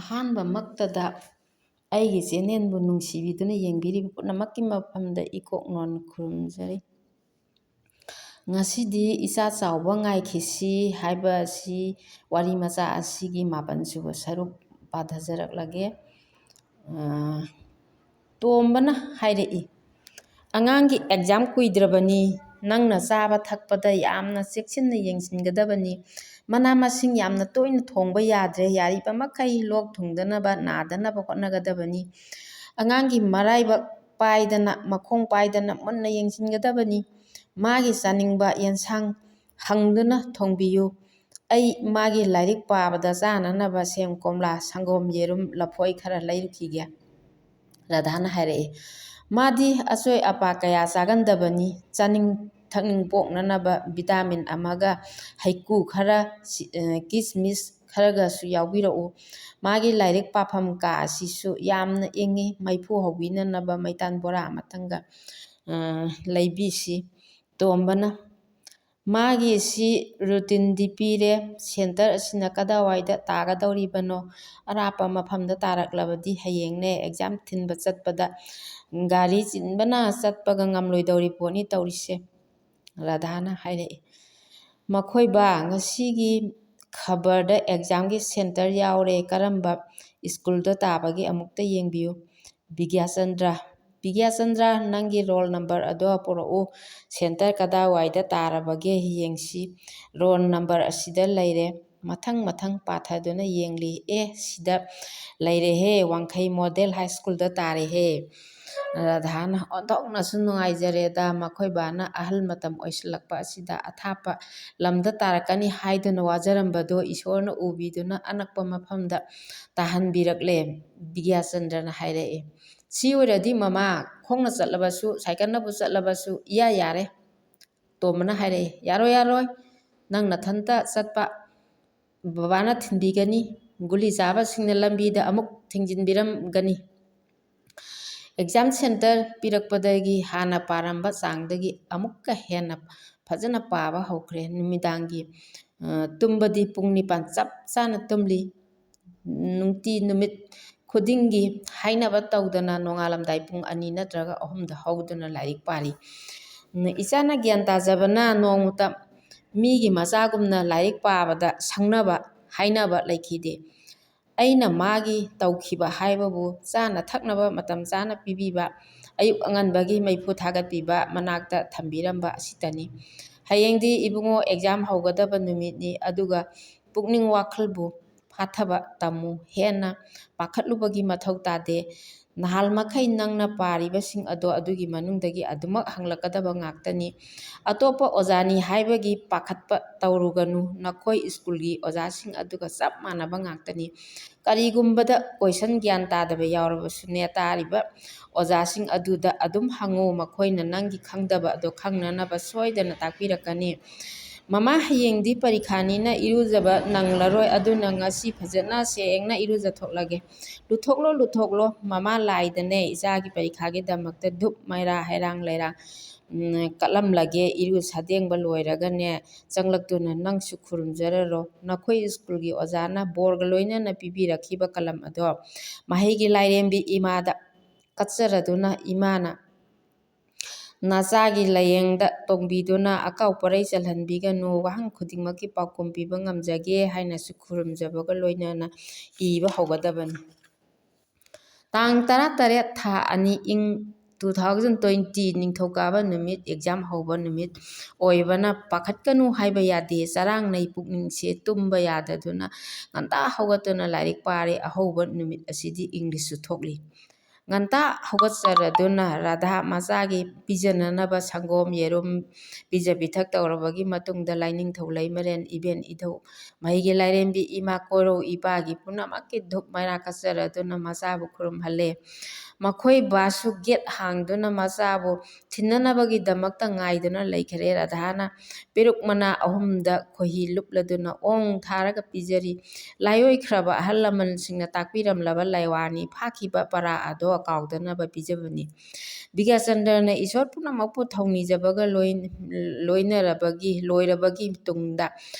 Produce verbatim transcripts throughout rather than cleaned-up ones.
ꯑꯍꯥꯟꯕꯃꯛꯇꯗ ꯑꯩꯒꯤ ꯆꯦꯅꯦꯜꯕꯨ ꯅꯨꯡꯁꯤꯕꯤꯗꯨꯅ ꯌꯦꯡꯕꯤꯔꯤꯕ ꯄꯨꯝꯅꯃꯛꯀꯤ ꯃꯐꯝꯗ ꯏꯀꯣꯛ ꯅꯣꯟ ꯈꯨꯔꯨꯝꯖꯔꯤ꯫ ꯉꯁꯤꯗꯤ ꯏꯆꯥ ꯆꯥꯎꯕ ꯉꯥꯏꯈꯤꯁꯤ ꯍꯥꯏꯕ ꯑꯁꯤ, ꯋꯥꯔꯤ ꯃꯆꯥ ꯑꯁꯤꯒꯤ ꯃꯥꯄꯟ ꯁꯨꯕ ꯁꯔꯨꯛ ꯄꯥꯊꯖꯔꯛꯂꯒꯦ꯫ ꯑ, ꯇꯣꯝꯕꯅ ꯍꯥꯏꯔꯛꯏ, "ꯑꯉꯥꯡꯒꯤ ꯑꯦꯛꯖꯥꯝ ꯀꯨꯏꯗ꯭ꯔꯕꯅꯤ, ꯅꯪꯅ ꯆꯥꯕ ꯊꯛꯄꯗ ꯌꯥꯝꯅ ꯆꯦꯛꯁꯤꯟꯅ ꯌꯦꯡꯁꯤꯟꯒꯗꯕꯅꯤ꯫ ꯃꯅꯥ ꯃꯁꯤꯡ ꯌꯥꯝꯅ ꯇꯣꯏꯅ ꯊꯣꯡꯕ ꯌꯥꯗ꯭ꯔꯦ, ꯌꯥꯔꯤꯕ ꯃꯈꯩ ꯂꯣꯛ ꯊꯨꯡꯗꯅꯕ, ꯅꯥꯗꯅꯕ ꯍꯣꯠꯅꯒꯗꯕꯅꯤ꯫ ꯑꯉꯥꯡꯒꯤ ꯃꯔꯥꯏꯕꯛ ꯄꯥꯏꯗꯅ, ꯃꯈꯣꯡ ꯄꯥꯏꯗꯅ ꯃꯨꯟꯅ ꯌꯦꯡꯁꯤꯟꯒꯗꯕꯅꯤ꯫ ꯃꯥꯒꯤ ꯆꯥꯅꯤꯡꯕ ꯌꯦꯟꯁꯥꯡ ꯍꯪꯗꯨꯅ ꯊꯣꯡꯕꯤꯌꯨ꯫ ꯑꯩ ꯃꯥꯒꯤ ꯂꯥꯏꯔꯤꯛ ꯄꯥꯕꯗ ꯆꯥꯅꯅꯕ ꯁꯦꯝ, ꯀꯣꯝꯂꯥ, ꯁꯪꯒꯣꯝ, ꯌꯦꯔꯨꯝ, ꯂꯐꯣꯏ ꯈꯔ ꯂꯩꯔꯨꯈꯤꯒꯦ", ꯔꯥꯙꯥꯅ ꯍꯥꯏꯔꯛꯏ꯫ ꯃꯥꯗꯤ ꯑꯆꯣꯏ ꯑꯄꯥ ꯀꯌꯥ ꯆꯥꯒꯟꯗꯕꯅꯤ꯫ ꯆꯥꯅꯤꯡ ꯊꯛꯅꯤꯡ ꯄꯣꯛꯅꯅꯕ ꯚꯤꯇꯥꯃꯤꯟ ꯑꯃꯒ ꯍꯩꯀꯨ ꯈꯔ, ꯁꯤ-, ꯑ, ꯀꯤꯁꯃꯤꯁ ꯈꯔꯒꯁꯨ ꯌꯥꯎꯕꯤꯔꯛꯎ꯫ ꯃꯥꯒꯤ ꯂꯥꯏꯔꯤꯛ ꯄꯥꯐꯝ ꯀꯥ ꯑꯁꯤꯁꯨ ꯌꯥꯝꯅ ꯏꯪꯉꯤ꯫ ꯃꯩꯐꯨ ꯍꯧꯕꯤꯅꯅꯕ ꯃꯩꯇꯥꯟ ꯕꯣꯔꯥ ꯑꯃꯇꯪꯒ, ꯑ, ꯂꯩꯕꯤꯁꯤ꯫ ꯇꯣꯝꯕꯅ, "ꯃꯥꯒꯤ ꯁꯤ ꯔꯨꯇꯤꯟꯗꯤ ꯄꯤꯔꯦ꯫ ꯁꯦꯟꯇꯔ ꯑꯁꯤꯅ ꯀꯗꯥꯏꯋꯥꯏꯗ ꯇꯥꯒꯗꯧꯔꯤꯕꯅꯣ? ꯑꯔꯥꯞꯄ ꯃꯐꯝꯗ ꯇꯥꯔꯛꯂꯕꯗꯤ ꯍꯌꯦꯡꯅꯦ ꯑꯦꯛꯖꯥꯝ ꯊꯤꯟꯕ ꯆꯠꯄꯗ ꯒꯥꯔꯤ ꯆꯤꯟꯕꯅ ꯆꯠꯄꯒ ꯉꯝꯂꯣꯏꯗꯧꯔꯤ ꯄꯣꯠꯅꯤ ꯇꯧꯔꯤꯁꯦ", ꯔꯥꯙꯥꯅ ꯍꯥꯏꯔꯛꯏ꯫ "ꯃꯈꯣꯏꯕꯥ, ꯉꯁꯤꯒꯤ ꯈꯕꯔꯗ ꯑꯦꯛꯖꯥꯝꯒꯤ ꯁꯦꯟꯇꯔ ꯌꯥꯎꯔꯦ, ꯀꯔꯝꯕ ꯁ꯭ꯀꯨꯜꯗ ꯇꯥꯕꯒꯦ ꯑꯃꯨꯛꯇ ꯌꯦꯡꯕꯤꯌꯨ꯫ ꯕꯤꯒ꯭ꯌꯥꯆꯟꯗ꯭ꯔ, ꯕꯤꯒ꯭ꯌꯥꯆꯟꯗ꯭ꯔ, ꯅꯪꯒꯤ ꯔꯣꯜ ꯅꯝꯕꯔ ꯑꯗꯣ ꯄꯨꯔꯛꯎ꯫ ꯁꯦꯟꯇꯔ ꯀꯗꯥꯏꯋꯥꯏꯗ ꯇꯥꯔꯕꯒꯦ ꯌꯦꯡꯁꯤ꯫ ꯔꯣꯜ ꯅꯝꯕꯔ ꯑꯁꯤꯗ ꯂꯩꯔꯦ꯫" ꯃꯊꯪ ꯃꯊꯪ ꯄꯥꯊꯗꯨꯅ ꯌꯦꯡꯂꯤ꯫ "ꯑꯦ, ꯁꯤꯗ ꯂꯩꯔꯦꯍꯦ, ꯋꯥꯡꯈꯩ ꯃꯣꯗꯦꯜ ꯍꯥꯏ ꯁ꯭ꯀꯨꯜꯗ ꯇꯥꯔꯦꯍꯦ꯫" ꯔꯥꯙꯥꯅ ꯑꯣꯟꯊꯣꯛꯅꯁꯨ ꯅꯨꯡꯉꯥꯏꯖꯔꯦꯗ, ꯃꯈꯣꯏ ꯕꯥꯅ ꯑꯍꯜ ꯃꯇꯝ ꯑꯣꯏꯁꯤꯜꯂꯛꯄ ꯑꯁꯤꯗ ꯑꯊꯥꯞꯄ ꯂꯝꯗ ꯇꯥꯔꯛꯀꯅꯤ ꯍꯥꯏꯗꯨꯅ ꯋꯥꯖꯔꯝꯕꯗꯣ ꯏꯁꯣꯔꯅ ꯎꯕꯤꯗꯨꯅ ꯑꯅꯛꯄ ꯃꯐꯝꯗ ꯇꯥꯍꯟꯕꯤꯔꯛꯂꯦ꯫ ꯕꯤꯒ꯭ꯌꯥꯆꯟꯗ꯭ꯔꯅ ꯍꯥꯏꯔꯛꯏ꯫ "ꯁꯤ ꯑꯣꯏꯔꯗꯤ ꯃꯃꯥ, ꯈꯣꯡꯅ ꯆꯠꯂꯕꯁꯨ, ꯁꯥꯏꯀꯜꯅꯕꯨ ꯆꯠꯂꯕꯁꯨ ꯏꯌꯥ ꯌꯥꯔꯦ꯫" ꯇꯣꯝꯕꯅ ꯍꯥꯏꯔꯛꯏ꯫ "ꯌꯥꯔꯣꯏ, ꯌꯥꯔꯣꯏ, ꯅꯪ ꯅꯊꯟꯇ ꯆꯠꯄ ꯕꯕꯥꯅ ꯊꯤꯟꯕꯤꯒꯅꯤ꯫ ꯒꯨꯂꯤ ꯆꯥꯕꯁꯤꯡꯅ ꯂꯝꯕꯤꯗ ꯑꯃꯨꯛ ꯊꯤꯡꯖꯤꯟꯕꯤꯔꯝꯒꯅꯤ꯫" ꯑꯦꯛꯖꯥꯝ ꯁꯦꯟꯇꯔ ꯄꯤꯔꯛꯄꯗꯒꯤ ꯍꯥꯟꯅ ꯄꯥꯔꯝꯕ ꯆꯥꯡꯗꯒꯤ ꯑꯃꯨꯛꯀ ꯍꯦꯟꯅ ꯐꯖꯅ ꯄꯥꯕ ꯍꯧꯈ꯭ꯔꯦ꯫ ꯅꯨꯃꯤꯗꯥꯡꯒꯤ, ꯑ, ꯇꯨꯝꯕꯗꯤ ꯄꯨꯡ ꯅꯤꯄꯥꯟ ꯆꯞ ꯆꯥꯅ ꯇꯨꯝꯂꯤ꯫ ꯅꯨꯡꯇꯤ ꯅꯨꯃꯤꯠ ꯈꯨꯗꯤꯡꯒꯤ ꯍꯥꯏꯅꯕ ꯇꯧꯗꯅ ꯅꯣꯡꯉꯥꯜꯂꯝꯗꯥꯏ ꯄꯨꯡ ꯑꯅꯤ ꯅꯠꯇ꯭ꯔꯒ ꯑꯍꯨꯝꯗ ꯍꯧꯗꯨꯅ ꯂꯥꯏꯔꯤꯛ ꯄꯥꯔꯤ꯫ ꯏꯆꯥꯅ ꯒ꯭ꯌꯥꯟ ꯇꯥꯖꯕꯅ ꯅꯣꯡꯃꯇ ꯃꯤꯒꯤ ꯃꯆꯥꯒꯨꯝꯅ ꯂꯥꯏꯔꯤꯛ ꯄꯥꯕꯗ ꯁꯪꯅꯕ ꯍꯥꯏꯅꯕ ꯂꯩꯈꯤꯗꯦ꯫ ꯑꯩꯅ ꯃꯥꯒꯤ ꯇꯧꯈꯤꯕ ꯍꯥꯏꯕꯕꯨ ꯆꯥꯅ ꯊꯛꯅꯕ ꯃꯇꯝ ꯆꯥꯅ ꯄꯤꯕꯤꯕ, ꯑꯌꯨꯛ ꯑꯉꯟꯕꯒꯤ ꯃꯩꯐꯨ ꯊꯥꯒꯠꯄꯤꯕ, ꯃꯅꯥꯛꯇ ꯊꯝꯕꯤꯔꯝꯕ ꯑꯁꯤꯇꯅꯤ꯫ ꯍꯌꯦꯡꯗꯤ ꯏꯕꯨꯡꯉꯣ ꯑꯦꯛꯖꯥꯝ ꯍꯧꯒꯗꯕ ꯅꯨꯃꯤꯠꯅꯤ, ꯑꯗꯨꯒ ꯄꯨꯛꯅꯤꯡ ꯋꯥꯈꯜꯕꯨ ꯐꯥꯊꯕ ꯇꯝꯃꯨ꯫ ꯍꯦꯟꯅ ꯄꯥꯈꯠꯂꯨꯕꯒꯤ ꯃꯊꯧ ꯇꯥꯗꯦ꯫ ꯅꯍꯥꯟ ꯃꯈꯩ ꯅꯪꯅ ꯄꯥꯔꯤꯕꯁꯤꯡ ꯑꯗꯣ ꯑꯗꯨꯒꯤ ꯃꯅꯨꯡꯗꯒꯤ ꯑꯗꯨꯃꯛ ꯍꯪꯂꯛꯀꯗꯕ ꯉꯥꯛꯇꯅꯤ꯫ ꯑꯇꯣꯞꯄ ꯑꯣꯖꯥꯅꯤ ꯍꯥꯏꯕꯒꯤ ꯄꯥꯈꯠꯄ ꯇꯧꯔꯨꯒꯅꯨ꯫ ꯅꯈꯣꯏ ꯁ꯭ꯀꯨꯜꯒꯤ ꯑꯣꯖꯥꯁꯤꯡ ꯑꯗꯨꯒ ꯆꯞ ꯃꯥꯟꯅꯕ ꯉꯥꯛꯇꯅꯤ꯫ ꯀꯔꯤꯒꯨꯝꯕꯗ ꯀꯣꯏꯁꯟ ꯒ꯭ꯌꯥꯟ ꯇꯥꯗꯕ ꯌꯥꯎꯔꯕꯁꯨꯅꯦ, ꯇꯥꯔꯤꯕ ꯑꯣꯖꯥꯁꯤꯡ ꯑꯗꯨꯗ ꯑꯗꯨꯝ ꯍꯪꯉꯨ꯫ ꯃꯈꯣꯏꯅ ꯅꯪꯒꯤ ꯈꯪꯗꯕ ꯑꯗꯣ ꯈꯪꯅꯅꯕ ꯁꯣꯏꯗꯅ ꯇꯥꯛꯄꯤꯔꯛꯀꯅꯤ꯫ "ꯃꯃꯥ, ꯍꯌꯦꯡꯗꯤ ꯄꯔꯤꯈꯥꯅꯤꯅ ꯏꯔꯨꯖꯕ ꯅꯪꯂꯔꯣꯏ, ꯑꯗꯨꯅ ꯉꯁꯤ ꯐꯖꯅ ꯁꯦꯡꯅ ꯏꯔꯨꯖꯊꯣꯛꯂꯒꯦ꯫" "ꯂꯨꯊꯣꯛꯂꯣ, ꯂꯨꯊꯣꯛꯂꯣ꯫ ꯃꯃꯥ ꯂꯥꯏꯗꯅꯦ ꯏꯆꯥꯒꯤ ꯄꯔꯤꯈꯥꯒꯤꯗꯃꯛꯇ ꯙꯨꯞ ꯃꯩꯔꯥ, ꯍꯩꯔꯥꯡ ꯂꯩꯔꯥꯡ, ꯎꯝ, ꯀꯠꯂꯝꯂꯒꯦ꯫ ꯏꯔꯨ ꯁꯥꯗꯦꯡꯕ ꯂꯣꯏꯔꯒꯅꯦ, ꯆꯪꯂꯛꯇꯨꯅ ꯅꯪꯁꯨ ꯈꯨꯔꯨꯝꯖꯔꯔꯣ꯫ ꯅꯈꯣꯏ ꯁ꯭ꯀꯨꯜꯒꯤ ꯑꯣꯖꯥꯅ ꯕꯣꯔꯒ ꯂꯣꯏꯅꯅ ꯄꯤꯕꯤꯔꯛꯈꯤꯕ ꯀꯂꯝ ꯑꯗꯣ ꯃꯍꯩꯒꯤ ꯂꯥꯏꯔꯦꯝꯕꯤ ꯏꯃꯥꯗ ꯀꯠꯆꯔꯗꯨꯅ ꯏꯃꯥꯅ ꯅꯆꯥꯒꯤ ꯂꯥꯏꯌꯦꯡꯗ ꯇꯣꯡꯕꯤꯗꯨꯅ ꯑꯀꯥꯎ ꯄꯔꯩ ꯆꯜꯍꯟꯕꯤꯒꯅꯨ, ꯋꯥꯍꯪ ꯈꯨꯗꯤꯡꯃꯛꯀꯤ ꯄꯥꯎꯈꯨꯝ ꯄꯤꯕ ꯉꯝꯖꯒꯦ" ꯍꯥꯏꯅꯁꯨ ꯈꯨꯔꯨꯝꯖꯕꯒ ꯂꯣꯏꯅꯅ ꯏꯕ ꯍꯧꯒꯗꯕꯅꯤ꯫ ꯇꯥꯡ ꯇꯔꯥꯇꯔꯦꯠ, ꯊꯥ ꯑꯅꯤ, ꯏꯪ two thousand twenty, ꯅꯤꯡꯊꯧꯀꯥꯕ ꯅꯨꯃꯤꯠ, ꯑꯦꯛꯖꯥꯝ ꯍꯧꯕ ꯅꯨꯃꯤꯠ ꯑꯣꯏꯕꯅ ꯄꯥꯈꯠꯀꯅꯨ ꯍꯥꯏꯕ ꯌꯥꯗꯦ꯫ ꯆꯔꯥꯡꯅꯩ ꯄꯨꯛꯅꯤꯡꯁꯦ ꯇꯨꯝꯕ ꯌꯥꯗꯗꯨꯅ ꯉꯟꯇꯥ ꯍꯧꯒꯠꯇꯨꯅ ꯂꯥꯏꯔꯤꯛ ꯄꯥꯔꯦ꯫ ꯑꯍꯧꯕ ꯅꯨꯃꯤꯠ ꯑꯁꯤꯗꯤ ꯏꯪꯂꯤꯁꯁꯨ ꯊꯣꯛꯂꯤ꯫ ꯉꯟꯇꯥ ꯍꯧꯒꯠꯆꯔꯗꯨꯅ ꯔꯥꯙꯥ ꯃꯆꯥꯒꯤ ꯄꯤꯖꯅꯅꯕ ꯁꯪꯒꯣꯝ, ꯌꯦꯔꯨꯝ ꯄꯤꯖ ꯄꯤꯊꯛ ꯇꯧꯔꯕꯒꯤ ꯃꯇꯨꯡꯗ ꯂꯥꯏꯅꯤꯡꯊꯧ ꯂꯩꯃꯔꯦꯟ, ꯏꯕꯦꯟ ꯏꯙꯧ, ꯃꯍꯩꯒꯤ ꯂꯥꯏꯔꯦꯝꯕꯤ ꯏꯃꯥ ꯀꯣꯔꯧ ꯏꯄꯥꯒꯤ ꯄꯨꯝꯅꯃꯛꯀꯤ ꯙꯨꯞ ꯃꯩꯔꯥ ꯀꯠꯆꯔꯗꯨꯅ ꯃꯆꯥꯕꯨ ꯈꯨꯔꯨꯝꯍꯜꯂꯦ꯫ ꯃꯈꯣꯏ ꯕꯥꯁꯁꯨ ꯒꯦꯠ ꯍꯥꯡꯗꯨꯅ ꯃꯆꯥꯕꯨ ꯊꯤꯟꯅꯅꯕꯒꯤꯗꯃꯛꯇ ꯉꯥꯏꯗꯨꯅ ꯂꯩꯈꯔꯦ꯫ ꯔꯥꯙꯥꯅ ꯄꯦꯔꯨꯛ ꯃꯅꯥ ꯑꯍꯨꯝꯗ ꯈꯣꯏꯍꯤ ꯂꯨꯞꯂꯗꯨꯅ ꯑꯣꯡ ꯊꯥꯔꯒ ꯄꯤꯖꯔꯤ꯫ ꯂꯥꯏꯑꯣꯏꯈ꯭ꯔꯕ ꯑꯍꯜ ꯂꯃꯟꯁꯤꯡꯅ ꯇꯥꯛꯄꯤꯔꯝꯂꯕ ꯂꯥꯏꯋꯥꯅꯤ ꯐꯥꯈꯤꯕ ꯄꯔꯥ ꯑꯗꯣ ꯀꯥꯎꯗꯅꯕ ꯄꯤꯖꯕꯅꯤ꯫ ꯕꯤꯗ꯭ꯌꯥꯆꯟꯗ꯭ꯔꯅ ꯏꯁꯣꯔ ꯄꯨꯝꯅꯃꯛꯄꯨ ꯊꯧꯅꯤꯖꯕꯒ ꯂꯣꯏ-, ꯂꯣꯏꯅꯔꯕꯒꯤ, ꯂꯣꯏꯔꯕꯒꯤ ꯇꯨꯡꯗ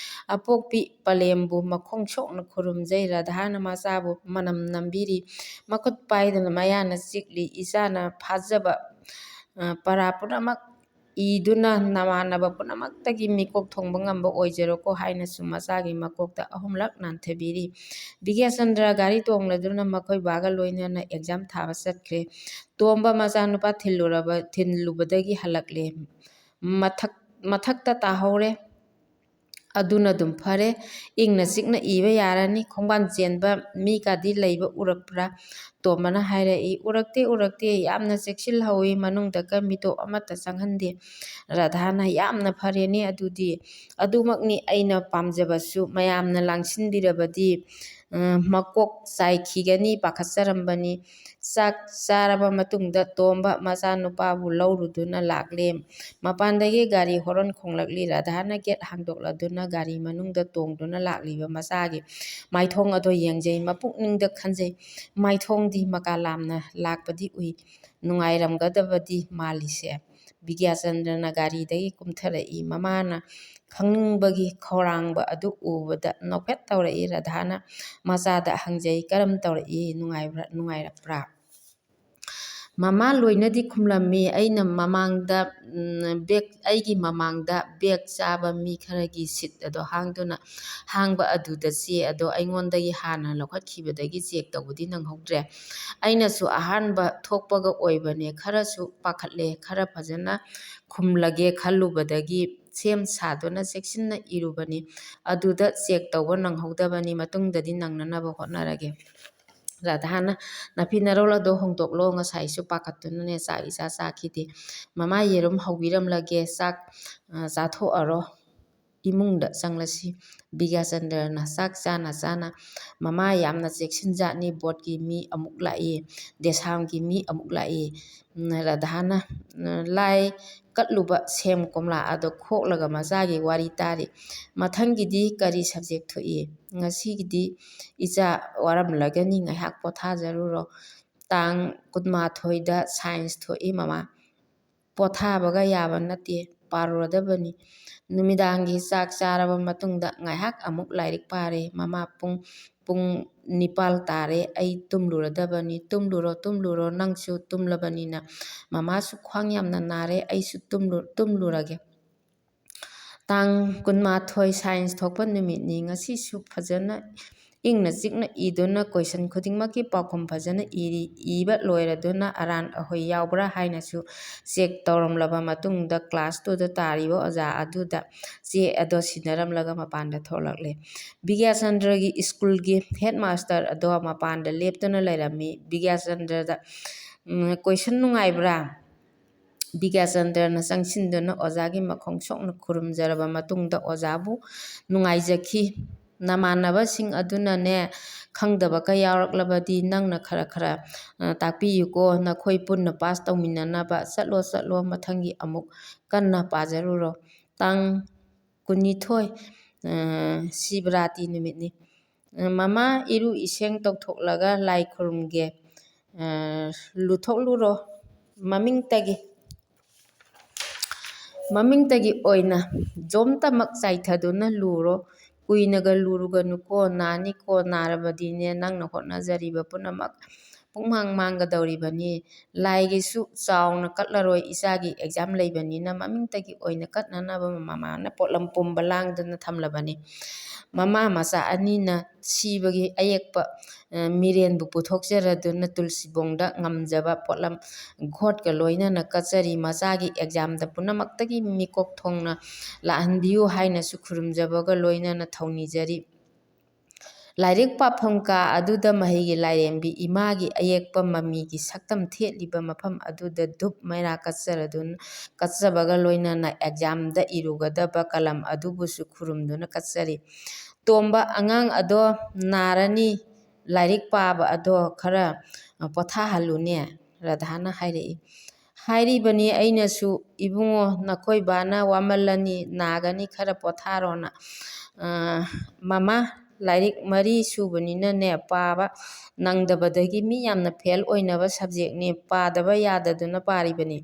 ꯑꯄꯣꯛꯄꯤ ꯄꯂꯦꯝꯕꯨ ꯃꯈꯣꯡ ꯁꯣꯛꯅ ꯈꯨꯔꯨꯝꯖꯩ꯫ ꯔꯥꯙꯥꯅ ꯃꯆꯥꯕꯨ ꯃꯅꯝ ꯅꯝꯕꯤꯔꯤ, ꯃꯈꯨꯠ ꯄꯥꯏꯗꯨꯅ ꯃꯌꯥꯅ ꯆꯤꯛꯂꯤ꯫ ꯏꯆꯥꯅ ꯐꯥꯖꯕ, ꯑ, ꯄꯔꯥ ꯄꯨꯝꯅꯃꯛ ꯏꯗꯨꯅ ꯅꯃꯥꯟꯅꯕ ꯄꯨꯝꯅꯃꯛꯇꯒꯤ ꯃꯤꯀꯣꯛ ꯊꯣꯡꯕ ꯉꯝꯕ ꯑꯣꯏꯖꯔꯣꯀꯣ ꯍꯥꯏꯅꯁꯨ ꯃꯆꯥꯒꯤ ꯃꯀꯣꯛꯇ ꯑꯍꯨꯝꯂꯛ ꯅꯥꯟꯊꯕꯤꯔꯤ꯫ ꯕꯤꯗ꯭ꯌꯥꯆꯟꯗ꯭ꯔ ꯒꯥꯔꯤ ꯇꯣꯡꯂꯗꯨꯅ ꯃꯈꯣꯏ ꯕꯥꯒ ꯂꯣꯏꯅꯅ exam ꯊꯥꯕ ꯆꯠꯈ꯭ꯔꯦ꯫ ꯇꯣꯝꯕ ꯃꯆꯥꯅꯨꯄꯥ ꯊꯤꯜꯂꯨꯔꯕ-, ꯊꯤꯜꯂꯨꯕꯗꯒꯤ ꯍꯜꯂꯛꯂꯦ꯫ ꯃꯊꯛ-, ꯃꯊꯛꯇ ꯇꯥꯍꯧꯔꯦ꯫ ꯑꯗꯨꯅ ꯑꯗꯨꯝ ꯐꯔꯦ꯫ ꯏꯪꯅ ꯆꯤꯛꯅ ꯏꯕ ꯌꯥꯔꯅꯤ꯫ ꯈꯣꯡꯕꯥꯟ ꯆꯦꯟꯕ ꯃꯤꯒꯗꯤ ꯂꯩꯕ ꯎꯔꯛꯄ꯭ꯔꯥ? ꯇꯣꯝꯕꯅ ꯍꯥꯏꯔꯛꯏ, "ꯎꯔꯛꯇꯦ, ꯎꯔꯛꯇꯦ꯫ ꯌꯥꯝꯅ ꯆꯦꯛꯁꯤꯜꯍꯧꯏ꯫ ꯃꯅꯨꯡꯗꯀ ꯃꯤꯇꯣꯞ ꯑꯃꯠꯇ ꯆꯪꯍꯟꯗꯦ꯫" ꯔꯥꯙꯥꯅ, "ꯌꯥꯝꯅ ꯐꯔꯦꯅꯦ ꯑꯗꯨꯗꯤ꯫ ꯑꯗꯨꯃꯛꯅꯤ ꯑꯩꯅ ꯄꯥꯝꯖꯕꯁꯨ꯫ ꯃꯌꯥꯝꯅ ꯂꯥꯡꯁꯤꯟꯕꯤꯔꯕꯗꯤ, ꯑ, ꯃꯀꯣꯛ ꯆꯥꯏꯈꯤꯒꯅꯤ ꯄꯥꯈꯠꯆꯔꯝꯕꯅꯤ꯫" ꯆꯥꯛ ꯆꯥꯔꯕ ꯃꯇꯨꯡꯗ ꯇꯣꯝꯕ ꯃꯆꯥꯅꯨꯄꯥꯕꯨ ꯂꯧꯔꯨꯗꯨꯅ ꯂꯥꯛꯂꯦ꯫ ꯃꯄꯥꯟꯗꯒꯤ ꯒꯥꯔꯤ ꯍꯣꯔꯟ ꯈꯣꯡꯂꯛꯂꯤ꯫ ꯔꯥꯙꯥꯅ gate ꯍꯥꯡꯗꯣꯛꯂꯗꯨꯅ ꯒꯥꯔꯤ ꯃꯅꯨꯡꯗ ꯇꯣꯡꯗꯨꯅ ꯂꯥꯛꯂꯤꯕ ꯃꯆꯥꯒꯤ ꯃꯥꯏꯊꯣꯡ ꯑꯗꯣ ꯌꯦꯡꯖꯩ꯫ ꯃꯄꯨꯛꯅꯤꯡꯗ ꯈꯟꯖꯩ, "ꯃꯥꯏꯊꯣꯡꯗꯤ ꯃꯀꯥ ꯂꯥꯝꯅ ꯂꯥꯛꯄꯗꯤ ꯎꯏ꯫ ꯅꯨꯡꯉꯥꯏꯔꯝꯒꯗꯕꯗꯤ ꯃꯥꯜꯂꯤꯁꯦ꯫" ꯕꯤꯗ꯭ꯌꯥꯆꯟꯗ꯭ꯔꯅ ꯒꯥꯔꯤꯗꯒꯤ ꯀꯨꯝꯊꯔꯛꯏ꯫ ꯃꯃꯥꯅ ꯈꯪꯅꯤꯡꯕꯒꯤ ꯈꯧꯔꯥꯡꯕ ꯑꯗꯨ ꯎꯕꯗ ꯅꯣꯛꯐꯦꯠ ꯇꯧꯔꯛꯏ꯫ ꯔꯥꯙꯥꯅ ꯃꯆꯥꯗ ꯍꯪꯖꯩ, "ꯀꯔꯝ ꯇꯧꯔꯛꯏ? ꯅꯨꯡꯉꯥꯏꯕ꯭ꯔꯥ, ꯅꯨꯡꯉꯥꯏꯔꯛꯄ꯭ꯔꯥ?" ꯃꯃꯥ ꯂꯣꯏꯅꯗꯤ ꯈꯨꯝꯂꯝꯃꯤ꯫ ꯑꯩꯅ ꯃꯃꯥꯡꯗ, ꯎꯝ, bag, ꯑꯩꯒꯤ ꯃꯃꯥꯡꯗ bag ꯆꯥꯕ ꯃꯤ ꯈꯔꯒꯤ seat ꯑꯗꯣ ꯍꯥꯡꯗꯨꯅ, ꯍꯥꯡꯕ ꯑꯗꯨꯗ ꯆꯦ ꯑꯗꯣ ꯑꯩꯉꯣꯟꯗꯒꯤ ꯍꯥꯟꯅ ꯂꯧꯈꯠꯈꯤꯕꯗꯒꯤ check ꯇꯧꯕꯗꯤ ꯅꯪꯍꯧꯗ꯭ꯔꯦ꯫ ꯑꯩꯅꯁꯨ ꯑꯍꯥꯟꯕ ꯊꯣꯛꯄꯒ ꯑꯣꯏꯕꯅꯦ, ꯈꯔꯁꯨ ꯄꯥꯈꯠꯂꯦ, ꯈꯔ ꯐꯖꯅ ꯈꯨꯝꯂꯒꯦ ꯈꯜꯂꯨꯕꯗꯒꯤ ꯁꯦꯝ ꯁꯥꯗꯨꯅ ꯆꯦꯛꯁꯤꯟꯅ ꯏꯔꯨꯕꯅꯤ꯫ ꯑꯗꯨꯗ check ꯇꯧꯕ ꯅꯪꯍꯧꯗꯕꯅꯤ, ꯃꯇꯨꯡꯗꯗꯤ ꯅꯪꯅꯅꯕ ꯍꯣꯠꯅꯔꯒꯦ꯫ ꯔꯥꯙꯥꯅ, "ꯅꯐꯤ ꯅꯔꯣꯜ ꯑꯗꯣ ꯍꯣꯡꯗꯣꯛꯂꯣ, ꯉꯁꯥꯏꯁꯨ ꯄꯥꯈꯠꯇꯨꯅꯅꯦ ꯆꯥꯛ ꯏꯆꯥ ꯆꯥꯈꯤꯗꯦ꯫ ꯃꯃꯥ ꯌꯦꯔꯨꯝ ꯍꯧꯕꯤꯔꯝꯂꯒꯦ, ꯆꯥꯛ, ꯑ, ꯆꯥꯊꯣꯛꯑꯔꯣ, ꯏꯃꯨꯡꯗ ꯆꯪꯂꯁꯤ꯫" ꯕꯤꯗ꯭ꯌꯥꯆꯟꯗ꯭ꯔꯅ ꯆꯥꯛ ꯆꯥꯅ ꯆꯥꯅ, "ꯃꯃꯥ ꯌꯥꯝꯅ ꯆꯦꯛꯁꯤꯟꯖꯥꯠꯅꯤ, boardꯀꯤ ꯃꯤ ꯑꯃꯨꯛ ꯂꯥꯛꯏ, ꯗꯦꯁꯥꯝꯒꯤ ꯃꯤ ꯑꯃꯨꯛ ꯂꯥꯛꯏ꯫" ꯎꯝ, ꯔꯥꯙꯥꯅ, ꯎꯝ, ꯂꯥꯏ ꯀꯠꯂꯨꯕ ꯁꯦꯝ ꯀꯣꯝꯂꯥ ꯑꯗꯣ ꯈꯣꯛꯂꯒ ꯃꯆꯥꯒꯤ ꯋꯥꯔꯤ ꯇꯥꯔꯤ꯫ "ꯃꯊꯪꯒꯤꯗꯤ ꯀꯔꯤ subject ꯊꯣꯛꯏ? ꯉꯁꯤꯒꯤꯗꯤ ꯏꯆꯥ ꯋꯥꯔꯝꯂꯒꯅꯤ, ꯉꯥꯏꯍꯥꯛ ꯄꯣꯊꯥꯖꯔꯨꯔꯣ꯫ ꯇꯥꯡ ꯀꯨꯟꯃꯥꯊꯣꯏꯗ science ꯊꯣꯛꯏ ꯃꯃꯥ꯫ ꯄꯣꯊꯥꯕꯒ ꯌꯥꯕ ꯅꯠꯇꯦ, ꯄꯥꯔꯨꯔꯗꯕꯅꯤ꯫ ꯅꯨꯃꯤꯗꯥꯡꯒꯤ ꯆꯥꯛ ꯆꯥꯔꯕ ꯃꯇꯨꯡꯗ ꯉꯥꯏꯍꯥꯛ ꯑꯃꯨꯛ ꯂꯥꯏꯔꯤꯛ ꯄꯥꯔꯦ꯫ ꯃꯃꯥ, ꯄꯨꯡ, ꯄꯨꯡ ꯅꯤꯄꯥꯜ ꯇꯥꯔꯦ, ꯑꯩ ꯇꯨꯝꯂꯨꯔꯗꯕꯅꯤ꯫ "ꯇꯨꯝꯂꯨꯔꯣ, ꯇꯨꯝꯂꯨꯔꯣ, ꯅꯪꯁꯨ ꯇꯨꯝꯂꯕꯅꯤꯅ꯫ ꯃꯃꯥꯁꯨ ꯈ꯭ꯋꯥꯡ ꯌꯥꯝꯅ ꯅꯥꯔꯦ, ꯑꯩꯁꯨ ꯇꯨꯝꯂꯨ-, ꯇꯨꯝꯂꯨꯔꯒꯦ"꯫ ꯇꯥꯡ ꯀꯨꯟꯃꯥꯊꯣꯏ science ꯊꯣꯛꯄ ꯅꯨꯃꯤꯠꯅꯤ꯫ ꯉꯁꯤꯁꯨ ꯐꯖꯅ ꯏꯪꯅ ꯆꯤꯛꯅ ꯏꯗꯨꯅ question ꯈꯨꯗꯤꯡꯃꯛꯀꯤ ꯄꯥꯎꯈꯨꯝ ꯐꯖꯅ ꯏꯔꯤ꯫ ꯏꯕ ꯂꯣꯏꯔꯗꯨꯅ ꯑꯔꯥꯟ ꯑꯍꯣꯏ ꯌꯥꯎꯕ꯭ꯔꯥ ꯍꯥꯏꯅꯁꯨ check ꯇꯧꯔꯝꯂꯕ ꯃꯇꯨꯡꯗ class two ꯗ ꯇꯥꯔꯤꯕ ꯑꯣꯖꯥ ꯑꯗꯨꯗ ꯆꯦ ꯑꯗꯣ ꯁꯤꯟꯅꯔꯝꯂꯒ ꯃꯄꯥꯟꯗ ꯊꯣꯛꯂꯛꯂꯦ꯫ ꯕꯤꯗ꯭ꯌꯥꯆꯟꯗ꯭ꯔꯒꯤ school ꯒꯤ headmaster ꯑꯗꯣ ꯃꯄꯥꯟꯗ ꯂꯦꯞꯇꯨꯅ ꯂꯩꯔꯝꯃꯤ꯫ ꯕꯤꯗ꯭ꯌꯥꯆꯟꯗ꯭ꯔꯗ, "ꯎꯝ, question ꯅꯨꯡꯉꯥꯏꯕ꯭ꯔꯥ?" ꯕꯤꯗ꯭ꯌꯥꯆꯟꯗ꯭ꯔꯅ ꯆꯪꯁꯤꯟꯗꯨꯅ ꯑꯣꯖꯥꯒꯤ ꯃꯈꯣꯡ ꯁꯣꯛꯅ ꯈꯨꯔꯨꯝꯖꯔꯕ ꯃꯇꯨꯡꯗ ꯑꯣꯖꯥꯕꯨ ꯅꯨꯡꯉꯥꯏꯖꯈꯤ꯫ "ꯅꯃꯥꯟꯅꯕꯁꯤꯡ ꯑꯗꯨꯅꯅꯦ, ꯈꯪꯗꯕꯒ ꯌꯥꯎꯔꯛꯂꯕꯗꯤ ꯅꯪꯅ ꯈꯔ ꯈꯔ, ꯑ, ꯇꯥꯛꯄꯤꯌꯨꯀꯣ, ꯅꯈꯣꯏ ꯄꯨꯟꯅ pass ꯇꯧꯃꯤꯟꯅꯅꯕ꯫ ꯆꯠꯂꯣ, ꯆꯠꯂꯣ, ꯃꯊꯪꯒꯤ ꯑꯃꯨꯛ ꯀꯟꯅ ꯄꯥꯖꯔꯨꯔꯣ"꯫ ꯇꯥꯡ ꯀꯨꯟꯅꯤꯊꯣꯏ, ꯑ, ꯁꯤꯕꯔꯥꯇꯤ ꯅꯨꯃꯤꯠꯅꯤ꯫ "ꯃꯃꯥ, ꯏꯔꯨ ꯏꯁꯦꯡ ꯇꯧꯊꯣꯛꯂꯒ ꯂꯥꯏ ꯈꯨꯔꯨꯝꯒꯦ꯫ ꯑ, ꯂꯨꯊꯣꯛꯂꯨꯔꯣ꯫ ꯃꯃꯤꯡꯇꯒꯤ, ꯃꯃꯤꯡꯇꯒꯤ ꯑꯣꯏꯅ ꯖꯣꯝꯇꯃꯛ ꯆꯥꯏꯊꯗꯨꯅ ꯂꯨꯔꯣ꯫ ꯀꯨꯏꯅꯒ ꯂꯨꯔꯨꯒꯅꯨꯀꯣ, ꯅꯥꯅꯤꯀꯣ꯫ ꯅꯥꯔꯕꯗꯤꯅꯦ, ꯅꯪꯅ ꯍꯣꯠꯅꯖꯔꯤꯕ ꯄꯨꯝꯅꯃꯛ ꯄꯨꯡꯃꯥꯡ ꯃꯥꯡꯒꯗꯧꯔꯤꯕꯅꯤ꯫ ꯂꯥꯏꯒꯤꯁꯨ ꯆꯥꯎꯅ ꯀꯠꯂꯔꯣꯏ, ꯏꯆꯥꯒꯤ exam ꯂꯩꯕꯅꯤꯅ"꯫ ꯃꯃꯤꯡꯇꯒꯤ ꯑꯣꯏꯅ ꯀꯠꯅꯅꯕ ꯃꯃꯥꯅ ꯄꯣꯠꯂꯝ ꯄꯨꯝꯕ ꯂꯥꯡꯗꯨꯅ ꯊꯝꯂꯕꯅꯤ꯫ ꯃꯃꯥ ꯃꯆꯥ ꯑꯅꯤꯅ ꯁꯤꯕꯒꯤ ꯑꯌꯦꯛꯄ, ꯑ, ꯃꯤꯔꯦꯟꯕꯨ ꯄꯨꯊꯣꯛꯆꯔꯗꯨꯅ ꯇꯨꯜꯁꯤꯕꯣꯡꯗ ꯉꯝꯖꯕ ꯄꯣꯠꯂꯝ ꯒꯣꯠꯀ ꯂꯣꯏꯅꯅ ꯀꯠꯆꯔꯤ꯫ ꯃꯆꯥꯒꯤ exam ꯗ ꯄꯨꯝꯅꯃꯛꯇꯒꯤ ꯃꯤꯀꯣꯛ ꯊꯣꯡꯅ ꯂꯥꯛꯍꯟꯕꯤꯌꯨ ꯍꯥꯏꯅꯁꯨ ꯈꯨꯔꯨꯝꯖꯕꯒ ꯂꯣꯏꯅꯅ ꯊꯧꯅꯤꯖꯔꯤ꯫ ꯂꯥꯏꯔꯤꯛ ꯄꯥꯐꯝ ꯀꯥ ꯑꯗꯨꯗ ꯃꯍꯩꯒꯤ ꯂꯥꯏꯔꯦꯝꯕꯤ ꯏꯃꯥꯒꯤ ꯑꯌꯦꯛꯄ ꯃꯃꯤꯒꯤ ꯁꯛꯇꯝ ꯊꯦꯠꯂꯤꯕ ꯃꯐꯝ ꯑꯗꯨꯗ ꯙꯨꯞ ꯃꯩꯔꯥ ꯀꯠꯆꯔꯗꯨꯅ, ꯀꯠꯆꯕꯒ ꯂꯣꯏꯅꯅ exam ꯗ ꯏꯔꯨꯒꯗꯕ ꯀꯂꯝ ꯑꯗꯨꯕꯨꯁꯨ ꯈꯨꯔꯨꯝꯗꯨꯅ ꯀꯠꯆꯔꯤ꯫ "ꯇꯣꯝꯕ, ꯑꯉꯥꯡ ꯑꯗꯣ ꯅꯥꯔꯅꯤ, ꯂꯥꯏꯔꯤꯛ ꯄꯥꯕ ꯑꯗꯣ ꯈꯔ ꯄꯣꯊꯥꯍꯜꯂꯨꯅꯦ", ꯔꯥꯙꯥꯅ ꯍꯥꯏꯔꯛꯏ꯫ ꯍꯥꯏꯔꯤꯕꯅꯤ ꯑꯩꯅꯁꯨ, "ꯏꯕꯨꯡꯉꯣ, ꯅꯈꯣꯏ ꯕꯥꯅ ꯋꯥꯃꯜꯂꯅꯤ, ꯅꯥꯒꯅꯤ, ꯈꯔ ꯄꯣꯊꯥꯔꯣꯅ"꯫ ꯑ, "ꯃꯃꯥ, ꯂꯥꯏꯔꯤꯛ ꯃꯔꯤ ꯁꯨꯕꯅꯤꯅꯅꯦ, ꯄꯥꯕ ꯅꯪꯗꯕꯗꯒꯤ ꯃꯤ ꯌꯥꯝꯅ ꯐꯦꯜ ꯑꯣꯏꯅꯕ ꯁꯕꯖꯦꯛꯅꯤ, ꯄꯥꯗꯕ ꯌꯥꯗꯗꯨꯅ ꯄꯥꯔꯤꯕꯅꯤ꯫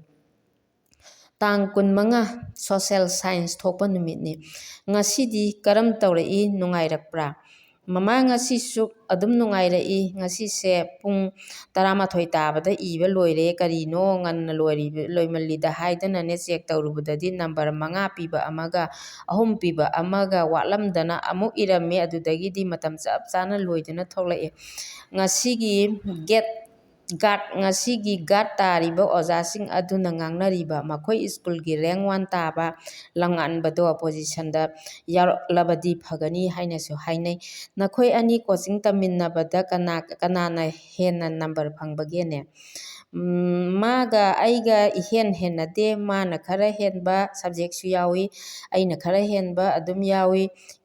ꯇꯥꯡ ꯀꯨꯟꯃꯉꯥ, ꯁꯣꯁꯦꯜ ꯁꯥꯏꯟꯁ ꯊꯣꯛꯄ ꯅꯨꯃꯤꯠꯅꯤ꯫ ꯉꯁꯤꯗꯤ ꯀꯔꯝ ꯇꯧꯔꯛꯏ? ꯅꯨꯡꯉꯥꯏꯔꯛꯄ꯭ꯔꯥ? ꯃꯃꯥ, ꯉꯁꯤꯁꯨ ꯑꯗꯨꯝ ꯅꯨꯡꯉꯥꯏꯔꯛꯏ꯫ ꯉꯁꯤꯁꯦ ꯄꯨꯡ ꯇꯔꯥꯃꯥꯊꯣꯏ ꯇꯥꯕꯗ ꯏꯕ ꯂꯣꯏꯔꯦ, ꯀꯔꯤꯅꯣ ꯉꯟꯅ ꯂꯣꯏꯔꯤꯕ, ꯂꯣꯏꯃꯜꯂꯤꯗ ꯍꯥꯏꯗꯨꯅꯅꯦ ꯆꯦꯛ ꯇꯧꯔꯨꯕꯗꯗꯤ ꯅꯝꯕꯔ ꯃꯉꯥ ꯄꯤꯕ ꯑꯃꯒ ꯑꯍꯨꯝ ꯄꯤꯕ ꯑꯃꯒ ꯋꯥꯠꯂꯝꯗꯅ ꯑꯃꯨꯛ ꯏꯔꯝꯃꯦ꯫ ꯑꯗꯨꯗꯒꯤꯗꯤ ꯃꯇꯝ ꯆꯞ ꯆꯥꯅ ꯂꯣꯏꯗꯨꯅ ꯊꯣꯛꯂꯛꯑꯦ꯫ ꯉꯁꯤꯒꯤ ꯒꯦꯠ ꯒꯥꯔꯗ, ꯉꯁꯤꯒꯤ ꯒꯥꯔꯗ ꯇꯥꯔꯤꯕ ꯑꯣꯖꯥꯁꯤꯡ ꯑꯗꯨꯅ ꯉꯥꯡꯅꯔꯤꯕ, ꯃꯈꯣꯏ ꯁ꯭ꯀꯨꯜꯒꯤ ꯔꯦꯡ ꯋꯥꯟ ꯇꯥꯕ ꯂꯝꯉꯥꯟꯕꯗꯣ ꯑꯣꯄꯣꯖꯤꯁꯟꯗ ꯌꯥꯎꯔꯛꯂꯕꯗꯤ ꯐꯒꯅꯤ ꯍꯥꯏꯅꯁꯨ ꯍꯥꯏꯅꯩ꯫ ꯅꯈꯣꯏ ꯑꯅꯤ ꯀꯣꯆꯤꯡ ꯇꯝꯃꯤꯟꯅꯕꯗ ꯀꯅꯥ, ꯀꯅꯥꯅ ꯍꯦꯟꯅ ꯅꯝꯕꯔ ꯐꯪꯕꯒꯦꯅꯦ? ꯎꯝ, ꯃꯥꯒ ꯑꯩꯒ ꯏꯍꯦꯟ ꯍꯦꯟꯅꯗꯦ꯫ ꯃꯥꯅ ꯈꯔ ꯍꯦꯟꯕ ꯁꯕꯖꯦꯛꯁꯨ ꯌꯥꯎꯏ, ꯑꯩꯅ ꯈꯔ ꯍꯦꯟꯕ ꯑꯗꯨꯝ ꯌꯥꯎꯏ꯫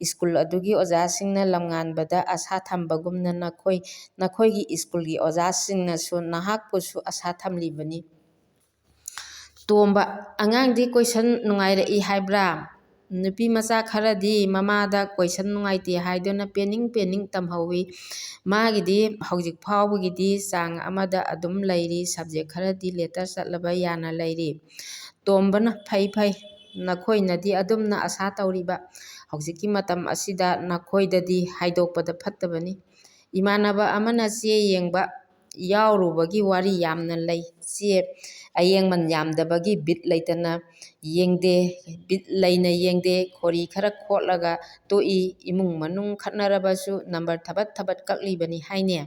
ꯁ꯭ꯀꯨꯜ ꯑꯗꯨꯒꯤ ꯑꯣꯖꯥꯁꯤꯡꯅ ꯂꯝꯉꯥꯟꯕꯗ ꯑꯁꯥ ꯊꯝꯕꯒꯨꯝꯅ ꯅꯈꯣꯏ, ꯅꯈꯣꯏꯒꯤ ꯁ꯭ꯀꯨꯜꯒꯤ ꯑꯣꯖꯥꯁꯤꯡꯅꯁꯨ ꯅꯍꯥꯛꯄꯨꯁꯨ ꯑꯁꯥ ꯊꯝꯂꯤꯕꯅꯤ꯫ ꯇꯣꯝꯕ, ꯑꯉꯥꯡꯗꯤ ꯀꯣꯏꯁꯟ ꯅꯨꯡꯉꯥꯏꯔꯛꯏ ꯍꯥꯏꯕ꯭ꯔꯥ? ꯅꯨꯄꯤ ꯃꯆꯥ ꯈꯔꯗꯤ ꯃꯃꯥꯗ ꯀꯣꯏꯁꯟ ꯅꯨꯡꯉꯥꯏꯇꯦ ꯍꯥꯏꯗꯨꯅ ꯄꯦꯟꯅꯤꯡ ꯄꯦꯟꯅꯤꯡ ꯇꯝꯍꯧꯋꯤ꯫ ꯃꯥꯒꯤꯗꯤ ꯍꯧꯖꯤꯛ ꯐꯥꯎꯕꯒꯤꯗꯤ ꯆꯥꯡ ꯑꯃꯗ ꯑꯗꯨꯝ ꯂꯩꯔꯤ꯫ ꯁꯕꯖꯦꯛ ꯈꯔꯗꯤ ꯂꯦꯇꯔ ꯆꯠꯂꯕ ꯌꯥꯅ ꯂꯩꯔꯤ꯫ ꯇꯣꯝꯕꯅ, "ꯐꯩ, ꯐꯩ, ꯅꯈꯣꯏꯅꯗꯤ ꯑꯗꯨꯝꯅ ꯑꯁꯥ ꯇꯧꯔꯤꯕ꯫ ꯍꯧꯖꯤꯛꯀꯤ ꯃꯇꯝ ꯑꯁꯤꯗ ꯅꯈꯣꯏꯗꯗꯤ ꯍꯥꯏꯗꯣꯛꯄꯗ ꯐꯠꯇꯕꯅꯤ꯫ ꯏꯃꯥꯟꯅꯕ ꯑꯃꯅ ꯆꯦ ꯌꯦꯡꯕ ꯌꯥꯎꯔꯨꯕꯒꯤ ꯋꯥꯔꯤ ꯌꯥꯝꯅ ꯂꯩ꯫ ꯆꯦ ꯑꯌꯦꯡꯃꯟ ꯌꯥꯝꯗꯕꯒꯤ ꯕꯤꯠ ꯂꯩꯇꯅ ꯌꯦꯡꯗꯦ, ꯕꯤꯠ ꯂꯩꯅ ꯌꯦꯡꯗꯦ, ꯈꯣꯔꯤ ꯈꯔ ꯈꯣꯠꯂꯒ ꯇꯣꯛꯏ꯫ ꯏꯃꯨꯡ ꯃꯅꯨꯡ ꯈꯠꯅꯔꯕꯁꯨ ꯅꯝꯕꯔ ꯊꯕꯠ ꯊꯕꯠ ꯀꯛꯂꯤꯕꯅꯤ" ꯍꯥꯏꯅꯦ꯫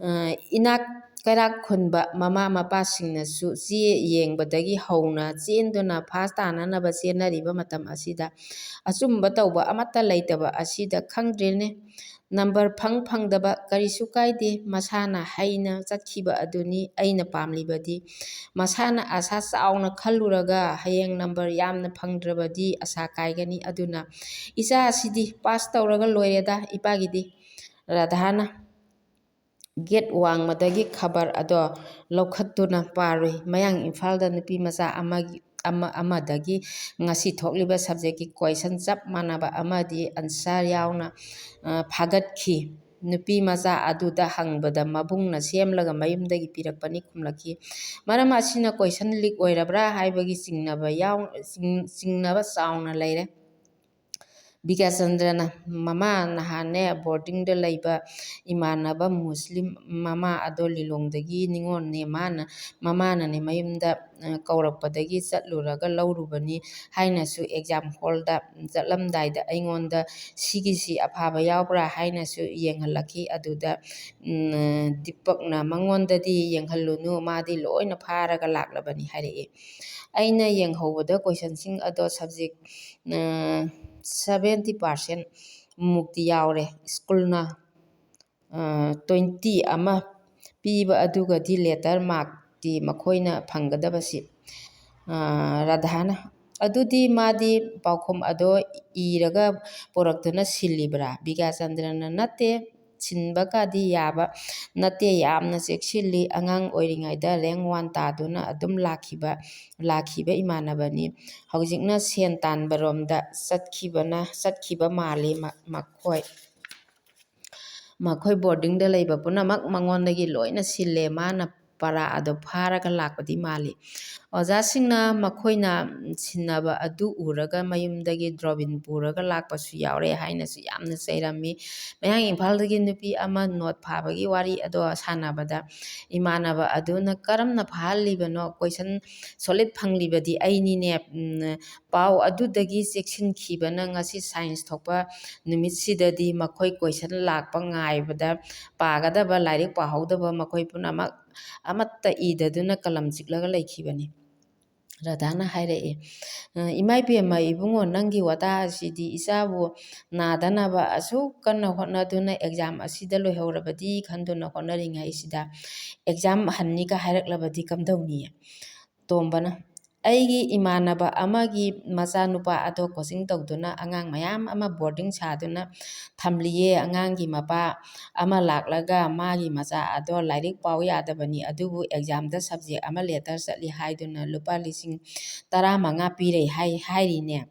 ꯑ, ꯏꯅꯥꯛ ꯀꯩꯔꯥꯛ ꯈꯨꯟꯕ ꯃꯃꯥ ꯃꯄꯥꯁꯤꯡꯅꯁꯨ ꯆꯦ ꯌꯦꯡꯕꯗꯒꯤ ꯍꯧꯅ ꯆꯦꯟꯗꯨꯅ ꯐꯥꯁ ꯇꯥꯅꯅꯕ ꯆꯦꯟꯅꯔꯤꯕ ꯃꯇꯝ ꯑꯁꯤꯗ ꯑꯆꯨꯝꯕ ꯇꯧꯕ ꯑꯃꯠꯇ ꯂꯩꯇꯕ ꯑꯁꯤꯗ ꯈꯪꯗ꯭ꯔꯦꯅꯦ꯫ ꯅꯝꯕꯔ ꯐꯪ ꯐꯪꯗꯕ ꯀꯔꯤꯁꯨ ꯀꯥꯏꯗꯦ, ꯃꯁꯥꯅ ꯍꯩꯅ ꯆꯠꯈꯤꯕ ꯑꯗꯨꯅꯤ꯫ ꯑꯩꯅ ꯄꯥꯝꯂꯤꯕꯗꯤ ꯃꯁꯥꯅ ꯑꯁꯥ ꯆꯥꯎꯅ ꯈꯜꯂꯨꯔꯒ ꯍꯌꯦꯡ ꯅꯝꯕꯔ ꯌꯥꯝꯅ ꯐꯪꯗ꯭ꯔꯕꯗꯤ ꯑꯁꯥ ꯀꯥꯏꯒꯅꯤ꯫ ꯑꯗꯨꯅ ꯏꯆꯥ ꯑꯁꯤꯗꯤ ꯄꯥꯁ ꯇꯧꯔꯒ ꯂꯣꯏꯔꯦꯗ ꯏꯄꯥꯒꯤꯗꯤ꯫ ꯔꯥꯙꯥꯅ ꯒꯦꯠ ꯋꯥꯡꯃꯗꯒꯤ ꯈꯕꯔ ꯑꯗꯣ ꯂꯧꯈꯠꯇꯨꯅ ꯄꯥꯔꯨꯏ꯫ ꯃꯌꯥꯡ ꯏꯝꯐꯥꯜꯗ ꯅꯨꯄꯤ ꯃꯆꯥ ꯑꯃꯒꯤ ꯑꯃ ꯑꯃꯗꯒꯤ ꯉꯁꯤ ꯊꯣꯛꯂꯤꯕ subjectꯀꯤ question ꯆꯞ ꯃꯥꯟꯅꯕ ꯑꯃꯗꯤ answer ꯌꯥꯎꯅ, ꯑ, ꯐꯥꯒꯠꯈꯤ꯫ ꯅꯨꯄꯤ ꯃꯆꯥ ꯑꯗꯨꯗ ꯍꯪꯕꯗ ꯃꯕꯨꯡꯅ ꯁꯦꯝꯂꯒ ꯃꯌꯨꯝꯗꯒꯤ ꯄꯤꯔꯛꯄꯅꯤ ꯈꯨꯝꯂꯛꯈꯤ꯫ ꯃꯔꯝ ꯑꯁꯤꯅ question leak ꯑꯣꯏꯔꯕ꯭ꯔꯥ ꯍꯥꯏꯕꯒꯤ ꯆꯤꯡꯅꯕ ꯌꯥꯎ-, ꯆꯤꯡ-, ꯆꯤꯡꯅꯕ ꯆꯥꯎꯅ ꯂꯩꯔꯦ꯫ ꯕꯤꯀꯥꯆꯟꯗ꯭ꯔꯅ ꯃꯃꯥ ꯅꯍꯥꯟꯅꯦ boardingꯗ ꯂꯩꯕ ꯏꯃꯥꯟꯅꯕ ꯃꯨꯁꯂꯤꯝ ꯃꯃꯥ ꯑꯗꯣ ꯂꯤꯂꯣꯡꯗꯒꯤ ꯅꯤꯉꯣꯜꯅꯦ, ꯃꯥꯅ, ꯃꯃꯥꯅꯅꯦ ꯃꯌꯨꯝꯗ, ꯑ, ꯀꯧꯔꯛꯄꯗꯒꯤ ꯆꯠꯂꯨꯔꯒ ꯂꯧꯔꯨꯕꯅꯤ ꯍꯥꯏꯅꯁꯨ exam hallꯗ ꯆꯠꯂꯝꯗꯥꯏꯗ ꯑꯩꯉꯣꯟꯗ "ꯁꯤꯒꯤꯁꯤ ꯑꯐꯕ ꯌꯥꯎꯕ꯭ꯔꯥ?" ꯍꯥꯏꯅꯁꯨ ꯌꯦꯡꯍꯜꯂꯛꯈꯤ꯫ ꯑꯗꯨꯗ, ꯎꯝ, ꯗꯤꯄꯛꯅ "ꯃꯉꯣꯟꯗꯗꯤ ꯌꯦꯡꯍꯜꯂꯨꯅꯨ, ꯃꯥꯗꯤ ꯂꯣꯏꯅ ꯐꯥꯔꯒ ꯂꯥꯛꯂꯕꯅꯤ" ꯍꯥꯏꯔꯛꯏ꯫ ꯑꯩꯅ ꯌꯦꯡꯍꯧꯕꯗ questionꯁꯤꯡ ꯑꯗꯣ subject, ꯑ, seventy percent ꯃꯨꯛꯇꯤ ꯌꯥꯎꯔꯦ꯫ ꯁ꯭ꯀꯨꯜꯅ, ꯑ, twenty ꯑꯃ ꯄꯤꯕ ꯑꯗꯨꯒꯗꯤ letter markꯇꯤ ꯃꯈꯣꯏꯅ ꯐꯪꯒꯗꯕꯁꯤ, ꯑ, ꯔꯥꯙꯥꯅ, "ꯑꯗꯨꯗꯤ ꯃꯥꯗꯤ ꯄꯥꯎꯈꯨꯝ ꯑꯗꯣ ꯏꯔꯒ ꯄꯨꯔꯛꯇꯨꯅ ꯁꯤꯜꯂꯤꯕ꯭ꯔꯥ?" ꯕꯤꯀꯥꯆꯟꯗ꯭ꯔꯅ, "ꯅꯠꯇꯦ, ꯁꯤꯟꯕꯒꯗꯤ ꯌꯥꯕ ꯅꯠꯇꯦ, ꯌꯥꯝꯅ ꯆꯦꯛꯁꯤꯜꯂꯤ꯫ ꯑꯉꯥꯡ ꯑꯣꯏꯔꯤꯉꯩꯗ rank one ꯇꯥꯗꯨꯅ ꯑꯗꯨꯝ ꯂꯥꯛꯈꯤꯕ, ꯂꯥꯛꯈꯤꯕ ꯏꯃꯥꯟꯅꯕꯅꯤ꯫ ꯍꯧꯖꯤꯛꯅ ꯁꯦꯟ ꯇꯥꯟꯕꯔꯣꯝꯗ ꯆꯠꯈꯤꯕꯅ, ꯆꯠꯈꯤꯕ ꯃꯥꯜꯂꯤ ꯃ-, ꯃꯈꯣꯏ꯫ ꯃꯈꯣꯏ boardingꯗ ꯂꯩꯕ ꯄꯨꯝꯅꯃꯛ ꯃꯉꯣꯟꯗꯒꯤ ꯂꯣꯏꯅ ꯁꯤꯜꯂꯦ꯫ ꯃꯥꯅ ꯄꯔꯥ ꯑꯗꯣ ꯐꯥꯔꯒ ꯂꯥꯛꯄꯗꯤ ꯃꯥꯜꯂꯤ꯫" ꯑꯣꯖꯥꯁꯤꯡꯅ ꯃꯈꯣꯏꯅ ꯁꯤꯟꯅꯕ ꯑꯗꯨ ꯎꯔꯒ ꯃꯌꯨꯝꯗꯒꯤ drawing ꯄꯨꯔꯒ ꯂꯥꯛꯄꯁꯨ ꯌꯥꯎꯔꯦ ꯍꯥꯏꯅꯁꯨ ꯌꯥꯝꯅ ꯆꯩꯔꯝꯃꯤ꯫ ꯃꯌꯥꯡ ꯏꯝꯐꯥꯜꯗꯒꯤ ꯅꯨꯄꯤ ꯑꯃ note ꯐꯥꯕꯒꯤ ꯋꯥꯔꯤ ꯑꯗꯣ ꯁꯥꯟꯅꯕꯗ ꯏꯃꯥꯟꯅꯕ ꯑꯗꯨꯅ "ꯀꯔꯝꯅ ꯐꯥꯍꯜꯂꯤꯕꯅꯣ? Question solid ꯐꯪꯂꯤꯕꯗꯤ ꯑꯩꯅꯤꯅꯦ꯫ ꯎꯝ, ꯄꯥꯎ ꯑꯗꯨꯗꯒꯤ ꯆꯦꯛꯁꯤꯟꯈꯤꯕꯅ ꯉꯁꯤ science ꯊꯣꯛꯄ ꯅꯨꯃꯤꯠꯁꯤꯗꯗꯤ ꯃꯈꯣꯏ question ꯂꯥꯛꯄ ꯉꯥꯏꯕꯗ ꯄꯥꯒꯗꯕ ꯂꯥꯏꯔꯤꯛ ꯄꯥꯍꯧꯗꯕ ꯃꯈꯣꯏ ꯄꯨꯝꯅꯃꯛ ꯑꯃꯠꯇ ꯏꯗꯗꯨꯅ ꯀꯂꯝ ꯆꯤꯛꯂꯒ ꯂꯩꯈꯤꯕꯅꯤ꯫" ꯔꯥꯙꯥꯅ ꯍꯥꯏꯔꯛꯏ, "ꯑ, ꯏꯃꯥ ꯏꯕꯦꯝꯃ ꯏꯕꯨꯡꯉꯣ, ꯅꯪꯒꯤ ꯋꯥꯇꯥ ꯑꯁꯤꯗꯤ ꯏꯆꯥꯕꯨ ꯅꯥꯗꯅꯕ ꯑꯁꯨꯛ ꯀꯟꯅ ꯍꯣꯠꯅꯗꯨꯅ exam ꯑꯁꯤꯗ ꯂꯣꯏꯍꯧꯔꯕꯗꯤ ꯈꯟꯗꯨꯅ ꯍꯣꯠꯅꯔꯤꯉꯩꯁꯤꯗ exam ꯍꯟꯅꯤꯒ ꯍꯥꯏꯔꯛꯂꯕꯗꯤ ꯀꯝꯗꯧꯅꯤ?" ꯇꯣꯝꯕꯅ, ꯑꯩꯒꯤ ꯏꯃꯥꯟꯅꯕ ꯑꯃꯒꯤ ꯃꯆꯥꯅꯨꯄꯥ ꯑꯗꯣ ꯀꯣꯆꯤꯡ ꯇꯧꯗꯨꯅ ꯑꯉꯥꯡ ꯃꯌꯥꯝ ꯑꯃ ꯕꯣꯔꯗꯤꯡ ꯁꯥꯗꯨꯅ ꯊꯝꯂꯤꯌꯦ꯫ ꯑꯉꯥꯡꯒꯤ ꯃꯄꯥ ꯑꯃ ꯂꯥꯛꯂꯒ ꯃꯥꯒꯤ ꯃꯆꯥ ꯑꯗꯣ ꯂꯥꯏꯔꯤꯛ ꯄꯥꯎ ꯌꯥꯗꯕꯅꯤ, ꯑꯗꯨꯕꯨ ꯑꯦꯛꯖꯥꯝꯗ ꯁꯕꯖꯦꯛ ꯑꯃ ꯂꯦꯇꯔ ꯆꯠꯂꯤ ꯍꯥꯏꯗꯨꯅ ꯂꯨꯄꯥ ꯂꯤꯁꯤꯡ ꯇꯔꯥꯃꯉꯥ ꯄꯤꯔꯦ ꯍꯥꯏ-, ꯍꯥꯏꯔꯤꯅꯦ꯫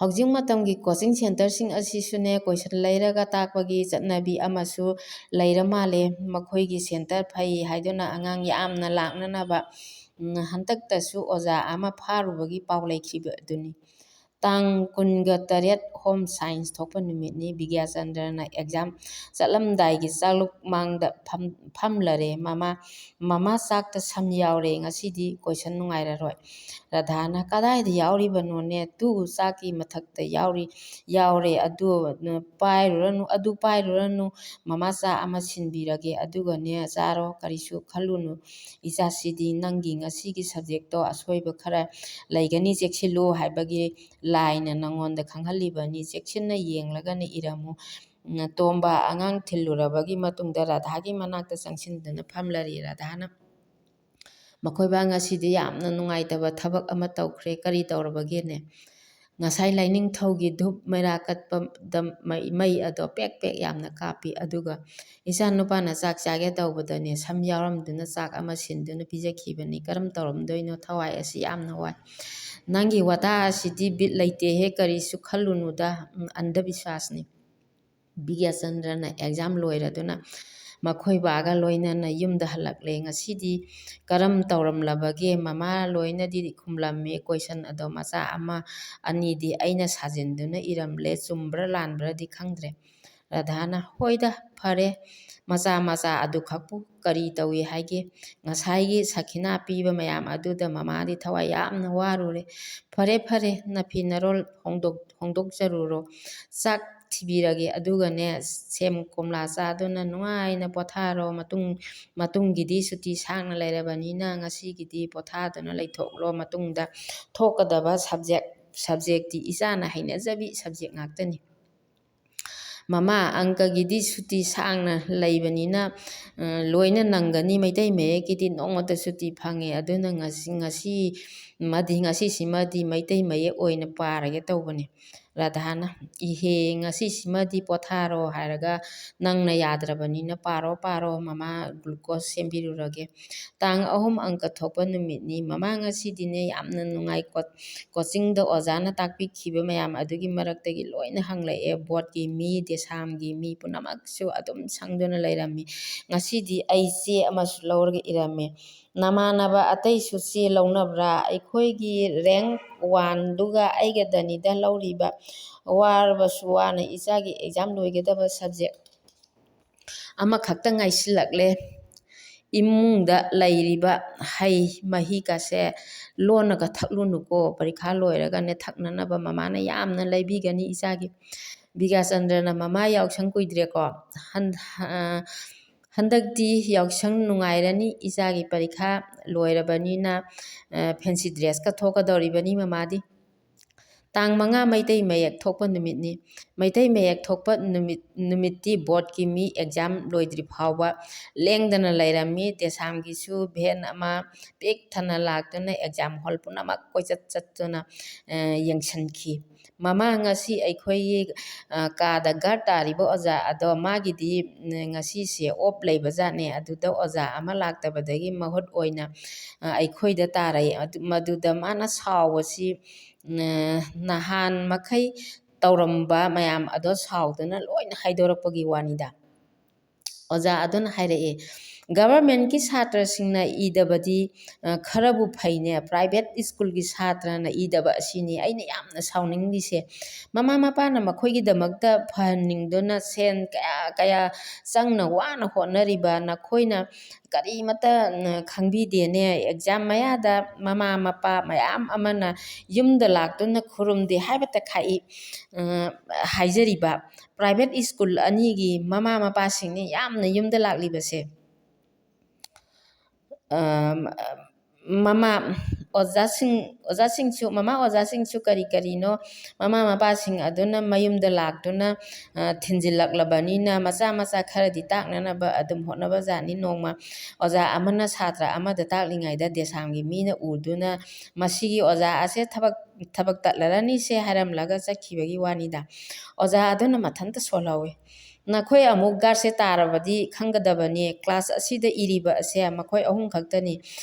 ꯍꯧꯖꯤꯛ ꯃꯇꯝꯒꯤ ꯀꯣꯆꯤꯡ ꯁꯦꯟꯇꯔꯁꯤꯡ ꯑꯁꯤꯁꯨꯅꯦ, ꯀꯣꯏꯁꯟ ꯂꯩꯔꯒ ꯇꯥꯛꯄꯒꯤ ꯆꯠꯅꯕꯤ ꯑꯃꯁꯨ ꯂꯩꯔ ꯃꯥꯜꯂꯦ꯫ ꯃꯈꯣꯏꯒꯤ ꯁꯦꯟꯇꯔ ꯐꯩ ꯍꯥꯏꯗꯨꯅ ꯑꯉꯥꯡ ꯌꯥꯝꯅ ꯂꯥꯛꯅꯅꯕ, ꯎꯝ, ꯍꯟꯗꯛꯇꯁꯨ ꯑꯣꯖꯥ ꯑꯃ ꯐꯥꯔꯨꯕꯒꯤ ꯄꯥꯎ ꯂꯩꯈꯤꯕ ꯑꯗꯨꯅꯤ꯫ ꯇꯥꯡ ꯀꯨꯟꯒ ꯇꯔꯦꯠ ꯍꯣꯝ ꯁꯥꯏꯟꯁ ꯊꯣꯛꯄ ꯅꯨꯃꯤꯠꯅꯤ꯫ ꯕꯤꯒ꯭ꯌꯥꯆꯟꯗ꯭ꯔꯅ ꯑꯦꯛꯖꯥꯝ ꯆꯠꯂꯝꯗꯥꯏꯒꯤ ꯆꯥꯛꯂꯨꯛ ꯃꯥꯡꯗ ꯐꯝ-, ꯐꯝꯂꯔꯦ꯫ "ꯃꯃꯥ, ꯃꯃꯥ ꯆꯥꯛꯇ ꯁꯝ ꯌꯥꯎꯔꯦ, ꯉꯁꯤꯗꯤ ꯀꯣꯏꯁꯟ ꯅꯨꯡꯉꯥꯏꯔꯔꯣꯏ꯫" ꯔꯥꯙꯥꯅ, "ꯀꯗꯥꯏꯗ ꯌꯥꯎꯔꯤꯕꯅꯣꯅꯦ? ꯇꯨ ꯆꯥꯛꯀꯤ ꯃꯊꯛꯇ ꯌꯥꯎꯔꯤ, ꯌꯥꯎꯔꯦ꯫ ꯑꯗꯨ ꯄꯥꯏꯔꯨꯔꯅꯨ, ꯑꯗꯨ ꯄꯥꯏꯔꯨꯔꯅꯨ꯫ ꯃꯃꯥ ꯆꯥ ꯑꯃ ꯁꯤꯟꯕꯤꯔꯒꯦ, ꯑꯗꯨꯒꯅꯦ ꯆꯥꯔꯣ, ꯀꯔꯤꯁꯨ ꯈꯜꯂꯨꯅꯨ꯫ ꯏꯆꯥꯁꯤꯗꯤ ꯅꯪꯒꯤ ꯉꯁꯤꯒꯤ ꯁꯕꯖꯦꯛꯇꯣ ꯑꯁꯣꯏꯕ ꯈꯔ ꯂꯩꯒꯅꯤ, ꯆꯦꯛꯁꯤꯜꯂꯨ ꯍꯥꯏꯕꯒꯤ ꯂꯥꯏꯅ ꯅꯪꯉꯣꯟꯗ ꯈꯪꯍꯜꯂꯤꯕꯅꯤ꯫ ꯆꯦꯛꯁꯤꯟꯅ ꯌꯦꯡꯂꯒꯅ ꯏꯔꯝꯃꯨ꯫" ꯇꯣꯝꯕ ꯑꯉꯥꯡ ꯊꯤꯜꯂꯨꯔꯕꯒꯤ ꯃꯇꯨꯡꯗ ꯔꯥꯙꯥꯒꯤ ꯃꯅꯥꯛꯇ ꯆꯪꯁꯤꯟꯗꯨꯅ ꯐꯝꯂꯔꯤ꯫ ꯔꯥꯙꯥꯅ, "ꯃꯈꯣꯏꯕꯥ ꯉꯁꯤꯗꯤ ꯌꯥꯝꯅ ꯅꯨꯡꯉꯥꯏꯇꯕ ꯊꯕꯛ ꯑꯃ ꯇꯧꯈ꯭ꯔꯦ꯫ ꯀꯔꯤ ꯇꯧꯔꯕꯒꯦꯅꯦ?" "ꯉꯁꯥꯏ ꯂꯥꯏꯅꯤꯡꯊꯧꯒꯤ ꯙꯨꯞ ꯃꯩꯔꯥ ꯀꯠꯄꯗ ꯃꯩ, ꯃꯩ ꯑꯗꯣ ꯄꯦꯛ ꯄꯦꯛ ꯌꯥꯝꯅ ꯀꯥꯞꯄꯤ꯫ ꯑꯗꯨꯒ ꯏꯆꯥ ꯅꯨꯄꯥꯅ ꯆꯥꯛ ꯆꯥꯒꯦ ꯇꯧꯕꯗꯅꯦ, ꯁꯝ ꯌꯥꯎꯔꯝꯗꯨꯅ ꯆꯥꯛ ꯑꯃ ꯁꯤꯟꯗꯨꯅ ꯄꯤꯖꯈꯤꯕꯅꯤ꯫ ꯀꯔꯝ ꯇꯧꯔꯝꯗꯣꯏꯅꯣ? ꯊꯋꯥꯏ ꯑꯁꯤ ꯌꯥꯝꯅ ꯋꯥꯏ꯫" "ꯅꯪꯒꯤ ꯋꯥꯇꯥ ꯑꯁꯤꯗꯤ ꯕꯤꯠ ꯂꯩꯇꯦꯍꯦ, ꯀꯔꯤꯁꯨ ꯈꯜꯂꯨꯅꯨꯗ, ꯎꯝ, ꯑꯟꯙꯕꯤꯁ꯭ꯋꯥꯁꯅꯤ꯫" ꯕꯤꯒ꯭ꯌꯥꯆꯟꯗ꯭ꯔꯅ ꯑꯦꯛꯖꯥꯝ ꯂꯣꯏꯔꯗꯨꯅ ꯃꯈꯣꯏ ꯕꯥꯒ ꯂꯣꯏꯅꯅ ꯌꯨꯝꯗ ꯍꯜꯂꯛꯂꯦ꯫ "ꯉꯁꯤꯗꯤ ꯀꯔꯝ ꯇꯧꯔꯝꯂꯕꯒꯦ? ꯃꯃꯥ ꯂꯣꯏꯅꯗꯤ ꯈꯨꯝꯂꯝꯃꯤ꯫ ꯀꯣꯏꯁꯟ ꯑꯗꯣ ꯃꯆꯥ ꯑꯃ ꯑꯅꯤꯗꯤ ꯑꯩꯅ ꯁꯥꯖꯤꯟꯗꯨꯅ ꯏꯔꯝꯂꯦ꯫ ꯆꯨꯝꯕ꯭ꯔꯥ ꯂꯥꯟꯕ꯭ꯔꯥꯗꯤ ꯈꯪꯗ꯭ꯔꯦ꯫" ꯔꯥꯙꯥꯅ, "ꯍꯣꯏꯗ, ꯐꯔꯦ, ꯃꯆꯥ ꯃꯆꯥ ꯑꯗꯨꯈꯛꯄꯨ ꯀꯔꯤ ꯇꯧꯏ ꯍꯥꯏꯒꯦ? ꯉꯁꯥꯏꯒꯤ ꯁꯈꯤꯅꯥ ꯄꯤꯕ ꯃꯌꯥꯝ ꯑꯗꯨꯗ ꯃꯃꯥꯗꯤ ꯊꯋꯥꯏ ꯌꯥꯝꯅ ꯋꯥꯔꯨꯔꯦ꯫ ꯐꯔꯦ, ꯐꯔꯦ, ꯅꯐꯤ ꯅꯔꯣꯜ ꯍꯣꯡꯗꯣꯛ-, ꯍꯣꯡꯗꯣꯛꯆꯔꯨꯔꯣ꯫ ꯆꯥꯛ ꯊꯤꯕꯤꯔꯒꯦ, ꯑꯗꯨꯒꯅꯦ, ꯁꯦꯝ ꯀꯣꯝꯂꯥ ꯆꯥꯗꯨꯅ ꯅꯨꯡꯉꯥꯏꯅ ꯄꯣꯊꯥꯔꯣ꯫ ꯃꯇꯨꯡ, ꯃꯇꯨꯡꯒꯤꯗꯤ ꯁꯨꯇꯤ ꯁꯥꯡꯅ ꯂꯩꯔꯕꯅꯤꯅ ꯉꯁꯤꯒꯤꯗꯤ ꯄꯣꯊꯥꯗꯨꯅ ꯂꯩꯊꯣꯛꯂꯣ꯫ ꯃꯇꯨꯡꯗ ꯊꯣꯛꯀꯗꯕ ꯁꯕꯖꯦꯛ, ꯁꯕꯖꯦꯛꯇꯤ ꯏꯆꯥꯅ ꯍꯩꯅꯖꯕꯤ ꯁꯕꯖꯦꯛ ꯉꯥꯛꯇꯅꯤ꯫" "ꯃꯃꯥ, ꯑꯪꯀꯒꯤꯗꯤ ꯁꯨꯇꯤ ꯁꯥꯡꯅ ꯂꯩꯕꯅꯤꯅ, ꯑ, ꯂꯣꯏꯅ ꯅꯪꯒꯅꯤ, ꯃꯩꯇꯩ ꯃꯌꯦꯛꯀꯤꯗꯤ ꯅꯣꯡꯃꯇ ꯁꯨꯇꯤ ꯐꯪꯉꯦ, ꯑꯗꯨꯅ ꯉꯁꯤ, ꯉꯁꯤ ꯃꯗꯤ, ꯉꯁꯤꯁꯤꯃꯗꯤ ꯃꯩꯇꯩ ꯃꯌꯦꯛ ꯑꯣꯏꯅ ꯄꯥꯔꯒꯦ ꯇꯧꯕꯅꯦ"꯫ ꯔꯥꯙꯥꯅ, "ꯏꯍꯦ, ꯉꯁꯤꯁꯤꯃꯗꯤ ꯄꯣꯊꯥꯔꯣ ꯍꯥꯏꯔꯒ ꯅꯪꯅ ꯌꯥꯗ꯭ꯔꯕꯅꯤꯅ ꯄꯥꯔꯣ, ꯄꯥꯔꯣ, ꯃꯃꯥ glucose ꯁꯦꯝꯕꯤꯔꯨꯔꯒꯦ"꯫ ꯇꯥꯡ ꯑꯍꯨꯝ ꯑꯪꯀ ꯊꯣꯛꯄ ꯅꯨꯃꯤꯠꯅꯤ꯫ "ꯃꯃꯥ, ꯉꯁꯤꯗꯤꯅꯦ ꯌꯥꯝꯅ ꯅꯨꯡꯉꯥꯏ꯫ ꯀꯣ-, ꯀꯣꯆꯤꯡꯗ ꯑꯣꯖꯥꯅ ꯇꯥꯛꯄꯤꯈꯤꯕ ꯃꯌꯥꯝ ꯑꯗꯨꯒꯤ ꯃꯔꯛꯇꯒꯤ ꯂꯣꯏꯅ ꯍꯪꯂꯛꯑꯦ꯫ ꯕꯣꯔꯗꯀꯤ ꯃꯤ, ꯗꯦꯁꯥꯝꯒꯤ ꯃꯤ ꯄꯨꯝꯅꯃꯛꯁꯨ ꯑꯗꯨꯝ ꯁꯪꯗꯨꯅ ꯂꯩꯔꯝꯃꯤ꯫ ꯉꯁꯤꯗꯤ ꯑꯩ ꯆꯦ ꯑꯃꯁꯨ ꯂꯧꯔꯒ ꯏꯔꯝꯃꯤ꯫ ꯅꯃꯥꯟꯅꯕ ꯑꯇꯩꯁꯨ ꯆꯦ ꯂꯧꯅꯕ꯭ꯔꯥ? ꯑꯩꯈꯣꯏꯒꯤ ꯔꯦꯡꯛ ꯋꯥꯟꯗꯨꯒ ꯑꯩꯒꯗꯅꯤꯗ ꯂꯧꯔꯤꯕ꯫ ꯋꯥꯔꯕꯁꯨ ꯋꯥꯅ ꯏꯆꯥꯒꯤ ꯑꯦꯛꯖꯥꯝ ꯂꯣꯏꯒꯗꯕ ꯁꯕꯖꯦꯛ ꯑꯃꯈꯛꯇ ꯉꯥꯏꯁꯤꯜꯂꯛꯂꯦ꯫ ꯏꯃꯨꯡꯗ ꯂꯩꯔꯤꯕ ꯍꯩ ꯃꯍꯤꯒꯁꯦ ꯂꯣꯟꯅꯒ ꯊꯛꯂꯨꯅꯨꯀꯣ꯫ ꯄꯔꯤꯈꯥ ꯂꯣꯏꯔꯒꯅꯦ ꯊꯛꯅꯅꯕ ꯃꯃꯥꯅ ꯌꯥꯝꯅ ꯂꯩꯕꯤꯒꯅꯤ ꯏꯆꯥꯒꯤ"꯫ ꯕꯤꯀꯥꯁꯆꯟꯗ꯭ꯔꯅ, "ꯃꯃꯥ, ꯌꯥꯎꯁꯪ ꯀꯨꯏꯗ꯭ꯔꯦꯀꯣ꯫ ꯍꯟ-, ꯑ, ꯍꯟꯗꯛꯇꯤ ꯌꯥꯎꯁꯪ ꯅꯨꯡꯉꯥꯏꯔꯅꯤ꯫ ꯏꯆꯥꯒꯤ ꯄꯔꯤꯈꯥ ꯂꯣꯏꯔꯕꯅꯤꯅ, ꯑ, ꯐꯦꯟꯁꯤ ꯗ꯭ꯔꯦꯁꯀ ꯊꯣꯛꯀꯗꯧꯔꯤꯕꯅꯤ ꯃꯃꯥꯗꯤ"꯫ ꯇꯥꯡ ꯃꯉꯥ ꯃꯩꯇꯩ ꯃꯌꯦꯛ ꯊꯣꯛꯄ ꯅꯨꯃꯤꯠꯅꯤ꯫ ꯃꯩꯇꯩ ꯃꯌꯦꯛ ꯊꯣꯛꯄ ꯅꯨꯃꯤꯠ, ꯅꯨꯃꯤꯠꯇꯤ ꯕꯣꯔꯗꯀꯤ ꯃꯤ ꯑꯦꯛꯖꯥꯝ ꯂꯣꯏꯗ꯭ꯔꯤ ꯐꯥꯎꯕ ꯂꯦꯡꯗꯅ ꯂꯩꯔꯝꯃꯤ꯫ ꯗꯦꯁꯥꯝꯒꯤꯁꯨ ꯚꯦꯟ ꯑꯃ ꯄꯤꯛ ꯊꯟꯅ ꯂꯥꯛꯇꯨꯅ ꯑꯦꯛꯖꯥꯝ ꯍꯣꯜ ꯄꯨꯝꯅꯃꯛ ꯀꯣꯏꯆꯠ ꯆꯠꯇꯨꯅ, ꯑ, ꯌꯦꯡꯁꯤꯟꯈꯤ꯫ "ꯃꯃꯥ, ꯉꯁꯤ ꯑꯩꯈꯣꯏꯒꯤ, ꯑ, ꯀꯥꯗ ꯒꯥꯔꯗ ꯇꯥꯔꯤꯕ ꯑꯣꯖꯥ ꯑꯗꯣ, ꯃꯥꯒꯤꯗꯤ, ꯎꯝ, ꯉꯁꯤꯁꯦ ꯑꯣꯞ ꯂꯩꯕꯖꯥꯠꯅꯦ꯫ ꯑꯗꯨꯗ ꯑꯣꯖꯥ ꯑꯃ ꯂꯥꯛꯇꯕꯗꯒꯤ ꯃꯍꯨꯠ ꯑꯣꯏꯅ, ꯑ, ꯑꯩꯈꯣꯏꯗ ꯇꯥꯔꯛꯏ"꯫ ꯑꯗꯨ, ꯃꯗꯨꯗ ꯃꯥꯅ ꯁꯥꯎꯕꯁꯤ, ꯎꯝ, ꯅꯍꯥꯟ ꯃꯈꯩ ꯇꯧꯔꯝꯕ ꯃꯌꯥꯝ ꯑꯗꯣ ꯁꯥꯎꯗꯨꯅ ꯂꯣꯏꯅ ꯍꯥꯏꯗꯣꯔꯛꯄꯒꯤ ꯋꯥꯅꯤꯗ꯫ ꯑꯣꯖꯥ ꯑꯗꯨꯅ ꯍꯥꯏꯔꯛꯑꯦ, "ꯒꯚꯔꯟꯃꯦꯟꯠꯀꯤ ꯁꯥꯇ꯭ꯔꯁꯤꯡꯅ ꯏꯗꯕꯗꯤ, ꯑ, ꯈꯔꯕꯨ ꯐꯩꯅꯦ, ꯄ꯭ꯔꯥꯏꯚꯦꯠ ꯁ꯭ꯀꯨꯜꯒꯤ ꯁꯥꯇ꯭ꯔꯅ ꯏꯗꯕ ꯑꯁꯤꯅꯤ ꯑꯩꯅ ꯌꯥꯝꯅ ꯁꯥꯎꯅꯤꯡꯂꯤꯁꯦ꯫ ꯃꯃꯥ ꯃꯄꯥꯅ ꯃꯈꯣꯏꯒꯤꯗꯃꯛꯇ ꯐꯍꯟꯅꯤꯡꯗꯨꯅ ꯁꯦꯟ ꯀꯌꯥ ꯀꯌꯥ ꯆꯪꯅ ꯋꯥꯅ ꯍꯣꯠꯅꯔꯤꯕ ꯅꯈꯣꯏꯅ ꯀꯔꯤꯃꯠꯇ, ꯎꯝ, ꯈꯪꯕꯤꯗꯦꯅꯦ꯫ ꯑꯦꯛꯖꯥꯝ ꯃꯌꯥꯗ ꯃꯃꯥ ꯃꯄꯥ ꯃꯌꯥꯝ ꯑꯃꯅ ꯌꯨꯝꯗ ꯂꯥꯛꯇꯨꯅ ꯈꯨꯔꯨꯝꯗꯦ ꯍꯥꯏꯕꯇ ꯈꯥꯛꯏ, ꯑ, ꯍꯥꯏꯖꯔꯤꯕ ꯄ꯭ꯔꯥꯏꯚꯦꯠ ꯁ꯭ꯀꯨꯜ ꯑꯅꯤꯒꯤ ꯃꯃꯥ ꯃꯄꯥꯁꯤꯡꯅꯤ ꯌꯥꯝꯅ ꯌꯨꯝꯗ ꯂꯥꯛꯂꯤꯕꯁꯦ"꯫ ꯑ, ꯃꯃꯥ, ꯑꯣꯖꯥꯁꯤꯡ, ꯑꯣꯖꯥꯁꯤꯡꯁꯨ, ꯃꯃꯥ ꯑꯣꯖꯥꯁꯤꯡꯁꯨ ꯀꯔꯤ ꯀꯔꯤꯅꯣ ꯃꯃꯥ ꯃꯄꯥꯁꯤꯡ ꯑꯗꯨꯅ ꯃꯌꯨꯝꯗ ꯂꯥꯛꯇꯨꯅ, ꯑ, ꯊꯤꯟꯖꯤꯜꯂꯛꯂꯕꯅꯤꯅ ꯃꯆꯥ ꯃꯆꯥ ꯈꯔꯗꯤ ꯇꯥꯛꯅꯅꯕ ꯑꯗꯨꯝ ꯍꯣꯠꯅꯕꯖꯥꯠꯅꯤ꯫ ꯅꯣꯡꯃ ꯑꯣꯖꯥ ꯑꯃꯅ ꯁꯥꯇ꯭ꯔ ꯑꯃꯗ ꯇꯥꯛꯂꯤꯉꯩꯗ ꯗꯦꯁꯥꯝꯒꯤ ꯃꯤꯅ ꯎꯗꯨꯅ, "ꯃꯁꯤꯒꯤ ꯑꯣꯖꯥ ꯑꯁꯦ ꯊꯕꯛ, ꯊꯕꯛ ꯇꯠꯂꯔꯅꯤꯁꯦ" ꯍꯥꯏꯔꯝꯂꯒ ꯆꯠꯈꯤꯕꯒꯤ ꯋꯥꯅꯤꯗ꯫ ꯑꯣꯖꯥ ꯑꯗꯨꯅ ꯃꯊꯟꯇ ꯁꯣꯜꯍꯧꯋꯤ꯫ "ꯅꯈꯣꯏ ꯑꯃꯨꯛ ꯒꯥꯔꯁꯦ ꯇꯥꯔꯕꯗꯤ ꯈꯪꯒꯗꯕꯅꯤ, ꯀ꯭ꯂꯥꯁ ꯑꯁꯤꯗ ꯏꯔꯤꯕ ꯑꯁꯦ ꯃꯈꯣꯏ ꯑꯍꯨꯝ ꯈꯛꯇꯅꯤ꯫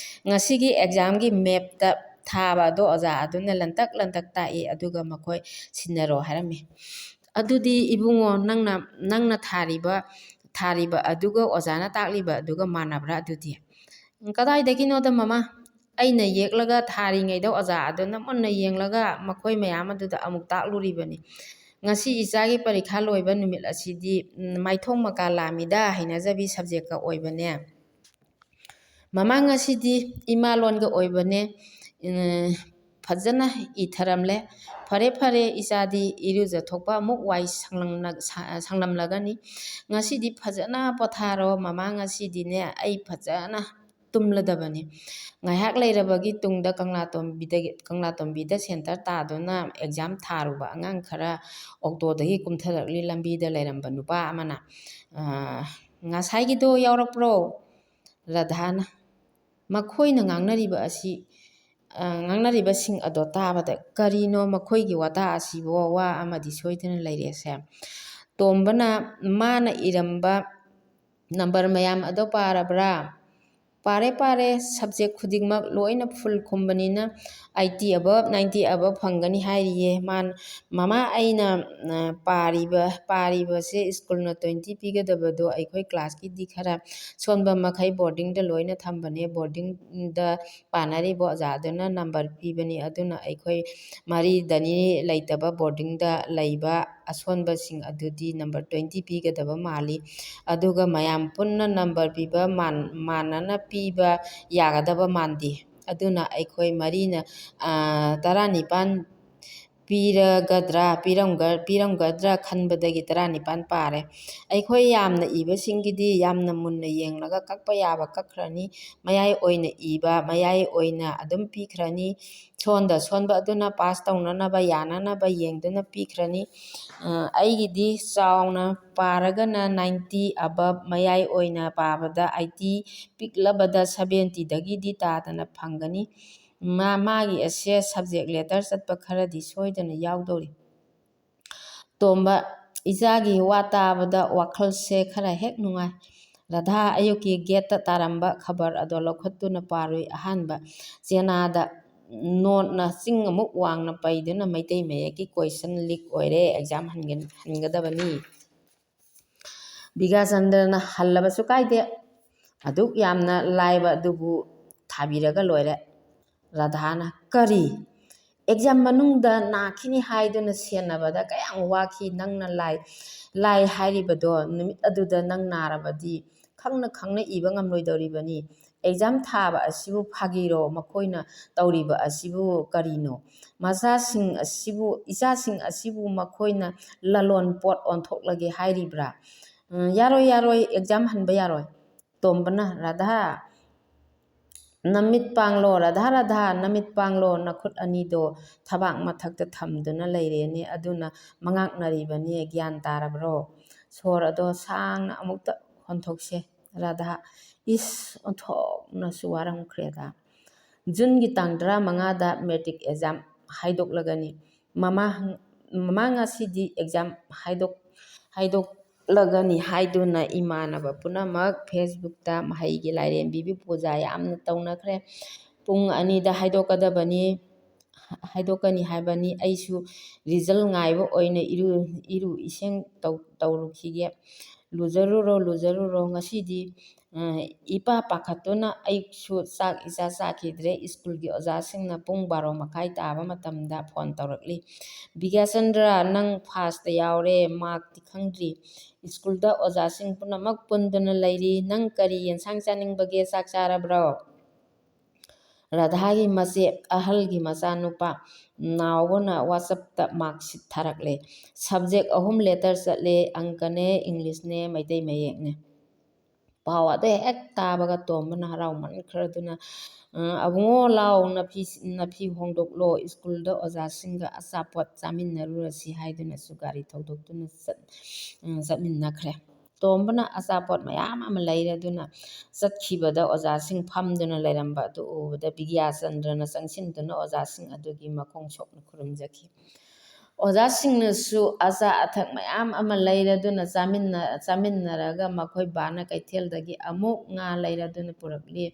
ꯉꯁꯤꯒꯤ ꯑꯦꯛꯖꯥꯝꯒꯤ ꯃꯦꯞꯇ ꯊꯥꯕ ꯑꯗꯣ ꯑꯣꯖꯥ ꯑꯗꯨꯅ ꯂꯟꯇꯛ ꯂꯟꯇꯛ ꯇꯥꯛꯏ, ꯑꯗꯨꯒ ꯃꯈꯣꯏ ꯁꯤꯟꯅꯔꯣ" ꯍꯥꯏꯔꯝꯃꯤ꯫ "ꯑꯗꯨꯗꯤ ꯏꯕꯨꯡꯉꯣ, ꯅꯪꯅ, ꯅꯪꯅ ꯊꯥꯔꯤꯕ, ꯊꯥꯔꯤꯕ ꯑꯗꯨꯒ ꯑꯣꯖꯥꯅ ꯇꯥꯛꯂꯤꯕ ꯑꯗꯨꯒ ꯃꯥꯟꯅꯕ꯭ꯔꯥ?" "ꯑꯗꯨꯗꯤ ꯀꯗꯥꯏꯗꯒꯤꯅꯣꯗ ꯃꯃꯥ, ꯑꯩꯅ ꯌꯦꯛꯂꯒ ꯊꯥꯔꯤꯉꯩꯗ ꯑꯣꯖꯥ ꯑꯗꯨꯅ ꯃꯨꯟꯅ ꯌꯦꯡꯂꯒ ꯃꯈꯣꯏ ꯃꯌꯥꯝ ꯑꯗꯨꯗ ꯑꯃꯨꯛ ꯇꯥꯛꯂꯨꯔꯤꯕꯅꯤ꯫ ꯉꯁꯤ ꯏꯆꯥꯒꯤ ꯄꯔꯤꯈꯥ ꯂꯣꯏꯕ ꯅꯨꯃꯤꯠ ꯑꯁꯤꯗꯤ, ꯎꯝ, ꯃꯥꯏꯊꯣꯡ ꯃꯀꯥ ꯂꯥꯝꯃꯤꯗ, ꯍꯩꯅꯖꯕꯤ ꯁꯕꯖꯦꯛꯀ ꯑꯣꯏꯕꯅꯦ꯫ ꯃꯃꯥ, ꯉꯁꯤꯗꯤ ꯏꯃꯥ ꯂꯣꯟꯒ ꯑꯣꯏꯕꯅꯦ, ꯎꯝ, ꯐꯖꯅ ꯏꯊꯔꯝꯂꯦ꯫ ꯐꯔꯦ, ꯐꯔꯦ, ꯏꯆꯥꯗꯤ ꯏꯔꯨꯖꯊꯣꯛꯄ ꯑꯃꯨꯛ ꯋꯥꯏ ꯁꯪꯂꯝꯅ-, ꯁ-, ꯁꯪꯂꯝꯂꯒꯅꯤ꯫ ꯉꯁꯤꯗꯤ ꯐꯖꯅ ꯄꯣꯊꯥꯔꯣ ꯃꯃꯥ, ꯉꯁꯤꯗꯤꯅꯦ ꯑꯩ ꯐꯖꯅ ꯇꯨꯝꯂꯗꯕꯅꯤ"꯫ ꯉꯥꯏꯍꯥꯛ ꯂꯩꯔꯕꯒꯤ ꯇꯨꯡꯗ ꯀꯪꯂꯥꯇꯣꯝꯕꯤꯗꯒꯤ, ꯀꯪꯂꯥꯇꯣꯝꯕꯤꯗ ꯁꯦꯟꯇꯔ ꯇꯥꯗꯨꯅ ꯑꯦꯛꯖꯥꯝ ꯊꯥꯔꯨꯕ ꯑꯉꯥꯡ ꯈꯔ ꯑꯣꯛꯇꯣꯗꯒꯤ ꯀꯨꯝꯊꯔꯛꯂꯤ꯫ ꯂꯝꯕꯤꯗ ꯂꯩꯔꯝꯕ ꯅꯨꯄꯥ ꯑꯃꯅ, "ꯑ, ꯉꯁꯥꯏꯒꯤꯗꯣ ꯌꯥꯎꯔꯛꯄ꯭ꯔꯣ?" ꯔꯥꯙꯥꯅ, "ꯃꯈꯣꯏꯅ ꯉꯥꯡꯅꯔꯤꯕ ꯑꯁꯤ, ꯑ, ꯉꯥꯡꯅꯔꯤꯕꯁꯤꯡ ꯑꯗꯣ ꯇꯥꯕꯗ ꯀꯔꯤꯅꯣ ꯃꯈꯣꯏꯒꯤ ꯋꯥꯇꯥ ꯑꯁꯤꯕꯣ? ꯋꯥ ꯑꯃꯗꯤ ꯁꯣꯏꯗꯅ ꯂꯩꯔꯦꯁꯦ"꯫ ꯇꯣꯝꯕꯅ ꯃꯥꯅ ꯏꯔꯝꯕ ꯅꯝꯕꯔ ꯃꯌꯥꯝ ꯑꯗꯣ ꯄꯥꯔꯕ꯭ꯔꯥ? "ꯄꯥꯔꯦ, ꯄꯥꯔꯦ, ꯁꯕꯖꯦꯛ ꯈꯨꯗꯤꯡꯃꯛ ꯂꯣꯏꯅ ꯐꯨꯜ ꯈꯨꯝꯕꯅꯤꯅ ꯑꯩꯠꯇꯤ ꯑꯕꯞ, ꯅꯥꯏꯟꯇꯤ ꯑꯕꯞ ꯐꯪꯒꯅꯤ" ꯍꯥꯏꯔꯤꯌꯦ꯫ ꯃꯥꯅ, "ꯃꯃꯥ, ꯑꯩꯅ, ꯑ, ꯄꯥꯔꯤꯕ, ꯄꯥꯔꯤꯕꯁꯦ ꯁ꯭ꯀꯨꯜꯅ ꯇ꯭ꯋꯦꯟꯇꯤ ꯄꯤꯒꯗꯕꯗꯣ ꯑꯩꯈꯣꯏ ꯀ꯭ꯂꯥꯁꯀꯤꯗꯤ ꯈꯔ ꯁꯣꯟꯕ ꯃꯈꯩ ꯕꯣꯔꯗꯤꯡꯗ ꯂꯣꯏꯅ ꯊꯝꯕꯅꯦ꯫ ꯕꯣꯔꯗꯤꯡꯗ ꯄꯥꯅꯔꯤꯕ ꯑꯣꯖꯥꯗꯨꯅ ꯅꯝꯕꯔ ꯄꯤꯕꯅꯤ꯫ ꯑꯗꯨꯅ ꯑꯩꯈꯣꯏ ꯃꯔꯤꯗꯅꯤ ꯂꯩꯇꯕ ꯕꯣꯔꯗꯤꯡꯗ ꯂꯩꯕ ꯑꯁꯣꯟꯕꯁꯤꯡ ꯑꯗꯨꯗꯤ ꯅꯝꯕꯔ ꯇ꯭ꯋꯦꯟꯇꯤ ꯄꯤꯒꯗꯕ ꯃꯥꯜꯂꯤ꯫ ꯑꯗꯨꯒ ꯃꯌꯥꯝ ꯄꯨꯟꯅ ꯅꯝꯕꯔ ꯄꯤꯕ ꯃꯥꯟ-, ꯃꯥꯟꯅꯅ ꯄꯤꯕ ꯌꯥꯒꯗꯕ ꯃꯥꯟꯗꯦ꯫ ꯑꯗꯨꯅ ꯑꯩꯈꯣꯏ ꯃꯔꯤꯅ, ꯑ, ꯇꯔꯥꯅꯤꯄꯥꯟ ꯄꯤꯔꯒꯗ꯭ꯔꯥ, ꯄꯤꯔꯝꯒ-, ꯄꯤꯔꯝꯒꯗ꯭ꯔꯥ ꯈꯟꯕꯗꯒꯤ ꯇꯔꯥꯅꯤꯄꯥꯟ ꯄꯥꯔꯦ꯫ ꯑꯩꯈꯣꯏ ꯌꯥꯝꯅ ꯏꯕꯁꯤꯡꯒꯤꯗꯤ ꯌꯥꯝꯅ ꯃꯨꯟꯅ ꯌꯦꯡꯂꯒ ꯀꯛꯄ ꯌꯥꯕ ꯀꯛꯈ꯭ꯔꯅꯤ꯫ ꯃꯌꯥꯏ ꯑꯣꯏꯅ ꯏꯕ, ꯃꯌꯥꯏ ꯑꯣꯏꯅ ꯑꯗꯨꯝ ꯄꯤꯈ꯭ꯔꯅꯤ꯫ ꯁꯣꯟꯗ ꯁꯣꯟꯕ ꯑꯗꯨꯅ ꯄꯥꯁ ꯇꯧꯅꯅꯕ, ꯌꯥꯅꯅꯕ ꯌꯦꯡꯗꯨꯅ ꯄꯤꯈ꯭ꯔꯅꯤ꯫ ꯑ, ꯑꯩꯒꯤꯗꯤ ꯆꯥꯎꯅ ꯄꯥꯔꯒꯅ ninety above, ꯃꯌꯥꯏ ꯑꯣꯏꯅ ꯄꯥꯕꯗ eighty, ꯄꯤꯛꯂꯕꯗ seventyꯗꯒꯤꯗꯤ ꯇꯥꯗꯅ ꯐꯪꯒꯅꯤ꯫ ꯃꯥ-, ꯃꯥꯒꯤ ꯑꯁꯦ subject letter ꯆꯠꯄ ꯈꯔꯗꯤ ꯁꯣꯏꯗꯅ ꯌꯥꯎꯗꯧꯔꯤ꯫ ꯇꯣꯝꯕ, ꯏꯆꯥꯒꯤ ꯋꯥ ꯇꯥꯕꯗ ꯋꯥꯈꯜꯁꯦ ꯈꯔ ꯍꯦꯛ ꯅꯨꯡꯉꯥꯏ꯫ ꯔꯥꯙꯥ, ꯑꯌꯨꯛꯀꯤ gateꯇ ꯇꯥꯔꯝꯕ ꯈꯕꯔ ꯑꯗꯣ ꯂꯧꯈꯠꯇꯨꯅ ꯄꯥꯔꯨꯏ꯫ ꯑꯍꯥꯟꯕ ꯆꯦꯅꯥꯗ ꯅꯣꯠꯅ ꯆꯤꯡ ꯑꯃꯨꯛ ꯋꯥꯡꯅ ꯄꯩꯗꯨꯅ ꯃꯩꯇꯩ ꯃꯌꯦꯛꯀꯤ question leak ꯑꯣꯏꯔꯦ, exam ꯍꯟꯒ-, ꯍꯟꯒꯗꯕꯅꯤ꯫ ꯕꯤꯒ꯭ꯌꯥꯆꯟꯗ꯭ꯔꯅ ꯍꯜꯂꯕꯁꯨ ꯀꯥꯏꯗꯦ, ꯑꯗꯨꯛ ꯌꯥꯝꯅ ꯂꯥꯏꯕ ꯑꯗꯨꯕꯨ ꯊꯥꯕꯤꯔꯒ ꯂꯣꯏꯔꯦ꯫ ꯔꯥꯙꯥꯅ, "ꯀꯔꯤ? Exam ꯃꯅꯨꯡꯗ ꯅꯥꯈꯤꯅꯤ ꯍꯥꯏꯗꯨꯅ ꯁꯦꯟꯅꯕꯗ ꯀꯌꯥꯝ ꯋꯥꯈꯤ? ꯅꯪꯅ ꯂꯥꯏ, ꯂꯥꯏ ꯍꯥꯏꯔꯤꯕꯗꯣ ꯅꯨꯃꯤꯠ ꯑꯗꯨꯗ ꯅꯪ ꯅꯥꯔꯕꯗꯤ ꯈꯪꯅ ꯈꯪꯅ ꯏꯕ ꯉꯝꯂꯣꯏꯗꯧꯔꯤꯕꯅꯤ꯫ Exam ꯊꯥꯕ ꯑꯁꯤꯕꯨ ꯐꯥꯒꯤꯔꯣ? ꯃꯈꯣꯏꯅ ꯇꯧꯔꯤꯕ ꯑꯁꯤꯕꯨ ꯀꯔꯤꯅꯣ? ꯃꯆꯥꯁꯤꯡ ꯑꯁꯤꯕꯨ, ꯏꯆꯥꯁꯤꯡ ꯑꯁꯤꯕꯨ ꯃꯈꯣꯏꯅ ꯂꯂꯣꯟ ꯄꯣꯠ ꯑꯣꯟꯊꯣꯛꯂꯒꯦ ꯍꯥꯏꯔꯤꯕ꯭ꯔꯥ?" "ꯎꯝ, ꯌꯥꯔꯣꯏ, ꯌꯥꯔꯣꯏ, exam ꯍꯟꯕ ꯌꯥꯔꯣꯏ꯫" ꯇꯣꯝꯕꯅ, "ꯔꯥꯙꯥ, ꯅꯃꯤꯠ ꯄꯥꯡꯂꯣ, ꯔꯥꯙꯥ, ꯔꯥꯙꯥ, ꯅꯃꯤꯠ ꯄꯥꯡꯂꯣ, ꯅꯈꯨꯠ ꯑꯅꯤꯗꯣ ꯊꯕꯥꯛ ꯃꯊꯛꯇ ꯊꯝꯗꯨꯅ ꯂꯩꯔꯦꯅꯦ, ꯑꯗꯨꯅ ꯃꯉꯥꯛꯅꯔꯤꯕꯅꯦ, ꯒ꯭ꯌꯥꯟ ꯇꯥꯔꯕ꯭ꯔꯣ? ꯁꯣꯔ ꯑꯗꯣ ꯁꯥꯡꯅ ꯑꯃꯨꯛꯇ ꯍꯣꯟꯊꯣꯛꯁꯦ꯫" ꯔꯥꯙꯥ, "ꯏꯁ, ꯑꯣꯟꯊꯣꯛꯅꯁꯨ ꯋꯥꯔꯝꯈ꯭ꯔꯦꯗ꯫ ꯖꯨꯟꯒꯤ ꯇꯥꯡ ꯇꯔꯥꯃꯉꯥꯗ matric exam ꯍꯥꯏꯗꯣꯛꯂꯒꯅꯤ꯫ ꯃꯃꯥ, ꯃꯃꯥ ꯉꯁꯤꯗꯤ exam ꯍꯥꯏꯗꯣꯛ-, ꯍꯥꯏꯗꯣꯛꯂꯒꯅꯤ ꯍꯥꯏꯗꯨꯅ ꯏꯃꯥꯟꯅꯕ ꯄꯨꯝꯅꯃꯛ Facebookꯇ ꯃꯍꯩꯒꯤ ꯂꯥꯏꯔꯦꯝꯕꯤꯕꯨ ꯄꯨꯖꯥ ꯌꯥꯝꯅ ꯇꯧꯅꯈ꯭ꯔꯦ꯫ ꯄꯨꯡ ꯑꯅꯤꯗ ꯍꯥꯏꯗꯣꯛꯀꯗꯕꯅꯤ, ꯍꯥꯏꯗꯣꯛꯀꯅꯤ ꯍꯥꯏꯕꯅꯤ꯫ ꯑꯩꯁꯨ result ꯉꯥꯏꯕ ꯑꯣꯏꯅ ꯏꯔꯨ, ꯏꯔꯨ ꯏꯁꯤꯡ ꯇꯧ-, ꯇꯧꯔꯨꯈꯤꯒꯦ꯫ ꯂꯨꯖꯔꯨꯔꯣ, ꯂꯨꯖꯔꯨꯔꯣ꯫ ꯉꯁꯤꯗꯤ, ꯑ, ꯏꯄꯥ ꯄꯥꯈꯠꯇꯨꯅ ꯑꯩꯁꯨ ꯆꯥꯛ ꯏꯆꯥ ꯆꯥꯈꯤꯗ꯭ꯔꯦ꯫ ꯁ꯭ꯀꯨꯜꯒꯤ ꯑꯣꯖꯥꯁꯤꯡꯅ ꯄꯨꯡ ꯕꯥꯔꯣ ꯃꯈꯥꯏ ꯇꯥꯕ ꯃꯇꯝꯗ phone ꯇꯧꯔꯛꯂꯤ꯫ "ꯕꯤꯒ꯭ꯌꯥꯆꯟꯗ꯭ꯔ, ꯅꯪ firstꯇ ꯌꯥꯎꯔꯦ, markꯇꯤ ꯈꯪꯗ꯭ꯔꯤ꯫ ꯁ꯭ꯀꯨꯜꯗ ꯑꯣꯖꯥꯁꯤꯡ ꯄꯨꯝꯅꯃꯛ ꯄꯨꯟꯗꯨꯅ ꯂꯩꯔꯤ꯫ ꯅꯪ ꯀꯔꯤ ꯌꯦꯟꯁꯥꯡ ꯆꯥꯅꯤꯡꯕꯒꯦ? ꯆꯥꯛ ꯆꯥꯔꯕ꯭ꯔꯣ?" ꯔꯥꯙꯥꯒꯤ ꯃꯆꯦ ꯑꯍꯜꯒꯤ ꯃꯆꯥꯅꯨꯄꯥ ꯅꯥꯎꯕꯅ WhatsApp-ꯇ mark sheet ꯊꯥꯔꯛꯂꯦ꯫ Subject ꯑꯍꯨꯝ letter ꯆꯠꯂꯦ, ꯑꯪꯀꯅꯦ, English-ꯅꯦ, ꯃꯩꯇꯩ ꯃꯌꯦꯛꯅꯦ꯫ ꯄꯥꯎ ꯑꯗꯨ ꯍꯦꯛ ꯇꯥꯕꯒ ꯇꯣꯝꯕꯅ ꯍꯔꯥꯎꯃꯟꯈ꯭ꯔꯗꯨꯅ, "ꯑ, ꯑꯕꯨꯡꯉꯣ, ꯂꯥꯎ, ꯅꯐꯤ, ꯅꯐꯤ ꯍꯣꯡꯗꯣꯛꯂꯣ, ꯁ꯭ꯀꯨꯜꯗ ꯑꯣꯖꯥꯁꯤꯡꯒ ꯑꯆꯥꯄꯣꯠ ꯆꯥꯃꯤꯟꯅꯔꯨꯔꯁꯤ" ꯍꯥꯏꯗꯨꯅꯁꯨ ꯒꯥꯔꯤ ꯊꯧꯗꯣꯛꯇꯨꯅ ꯆꯠ-, ꯑ, ꯆꯠꯃꯤꯟꯅꯈ꯭ꯔꯦ꯫ ꯇꯣꯝꯕꯅ ꯑꯆꯥꯄꯣꯠ ꯃꯌꯥꯝ ꯑꯃ ꯂꯩꯔꯗꯨꯅ ꯆꯠꯈꯤꯕꯗ ꯑꯣꯖꯥꯁꯤꯡ ꯐꯝꯗꯨꯅ ꯂꯩꯔꯝꯕ ꯑꯗꯨ ꯎꯕꯗ ꯕꯤꯗ꯭ꯌꯥꯆꯟꯗ꯭ꯔꯅ ꯆꯪꯁꯤꯟꯗꯨꯅ ꯑꯣꯖꯥꯁꯤꯡ ꯑꯗꯨꯒꯤ ꯃꯈꯣꯡ ꯁꯣꯛꯅ ꯈꯨꯔꯨꯝꯖꯈꯤ꯫ ꯑꯣꯖꯥꯁꯤꯡꯅꯁꯨ ꯑꯆꯥ ꯑꯊꯛ ꯃꯌꯥꯝ ꯑꯃ ꯂꯩꯔꯗꯨꯅ ꯆꯥꯃꯤꯟꯅ-, ꯆꯥꯃꯤꯟꯅꯔꯒ ꯃꯈꯣꯏ ꯕꯥꯅ ꯀꯩꯊꯦꯜꯗꯒꯤ ꯑꯃꯨꯛ ꯉꯥ ꯂꯩꯔꯗꯨꯅ ꯄꯨꯔꯛꯂꯤ꯫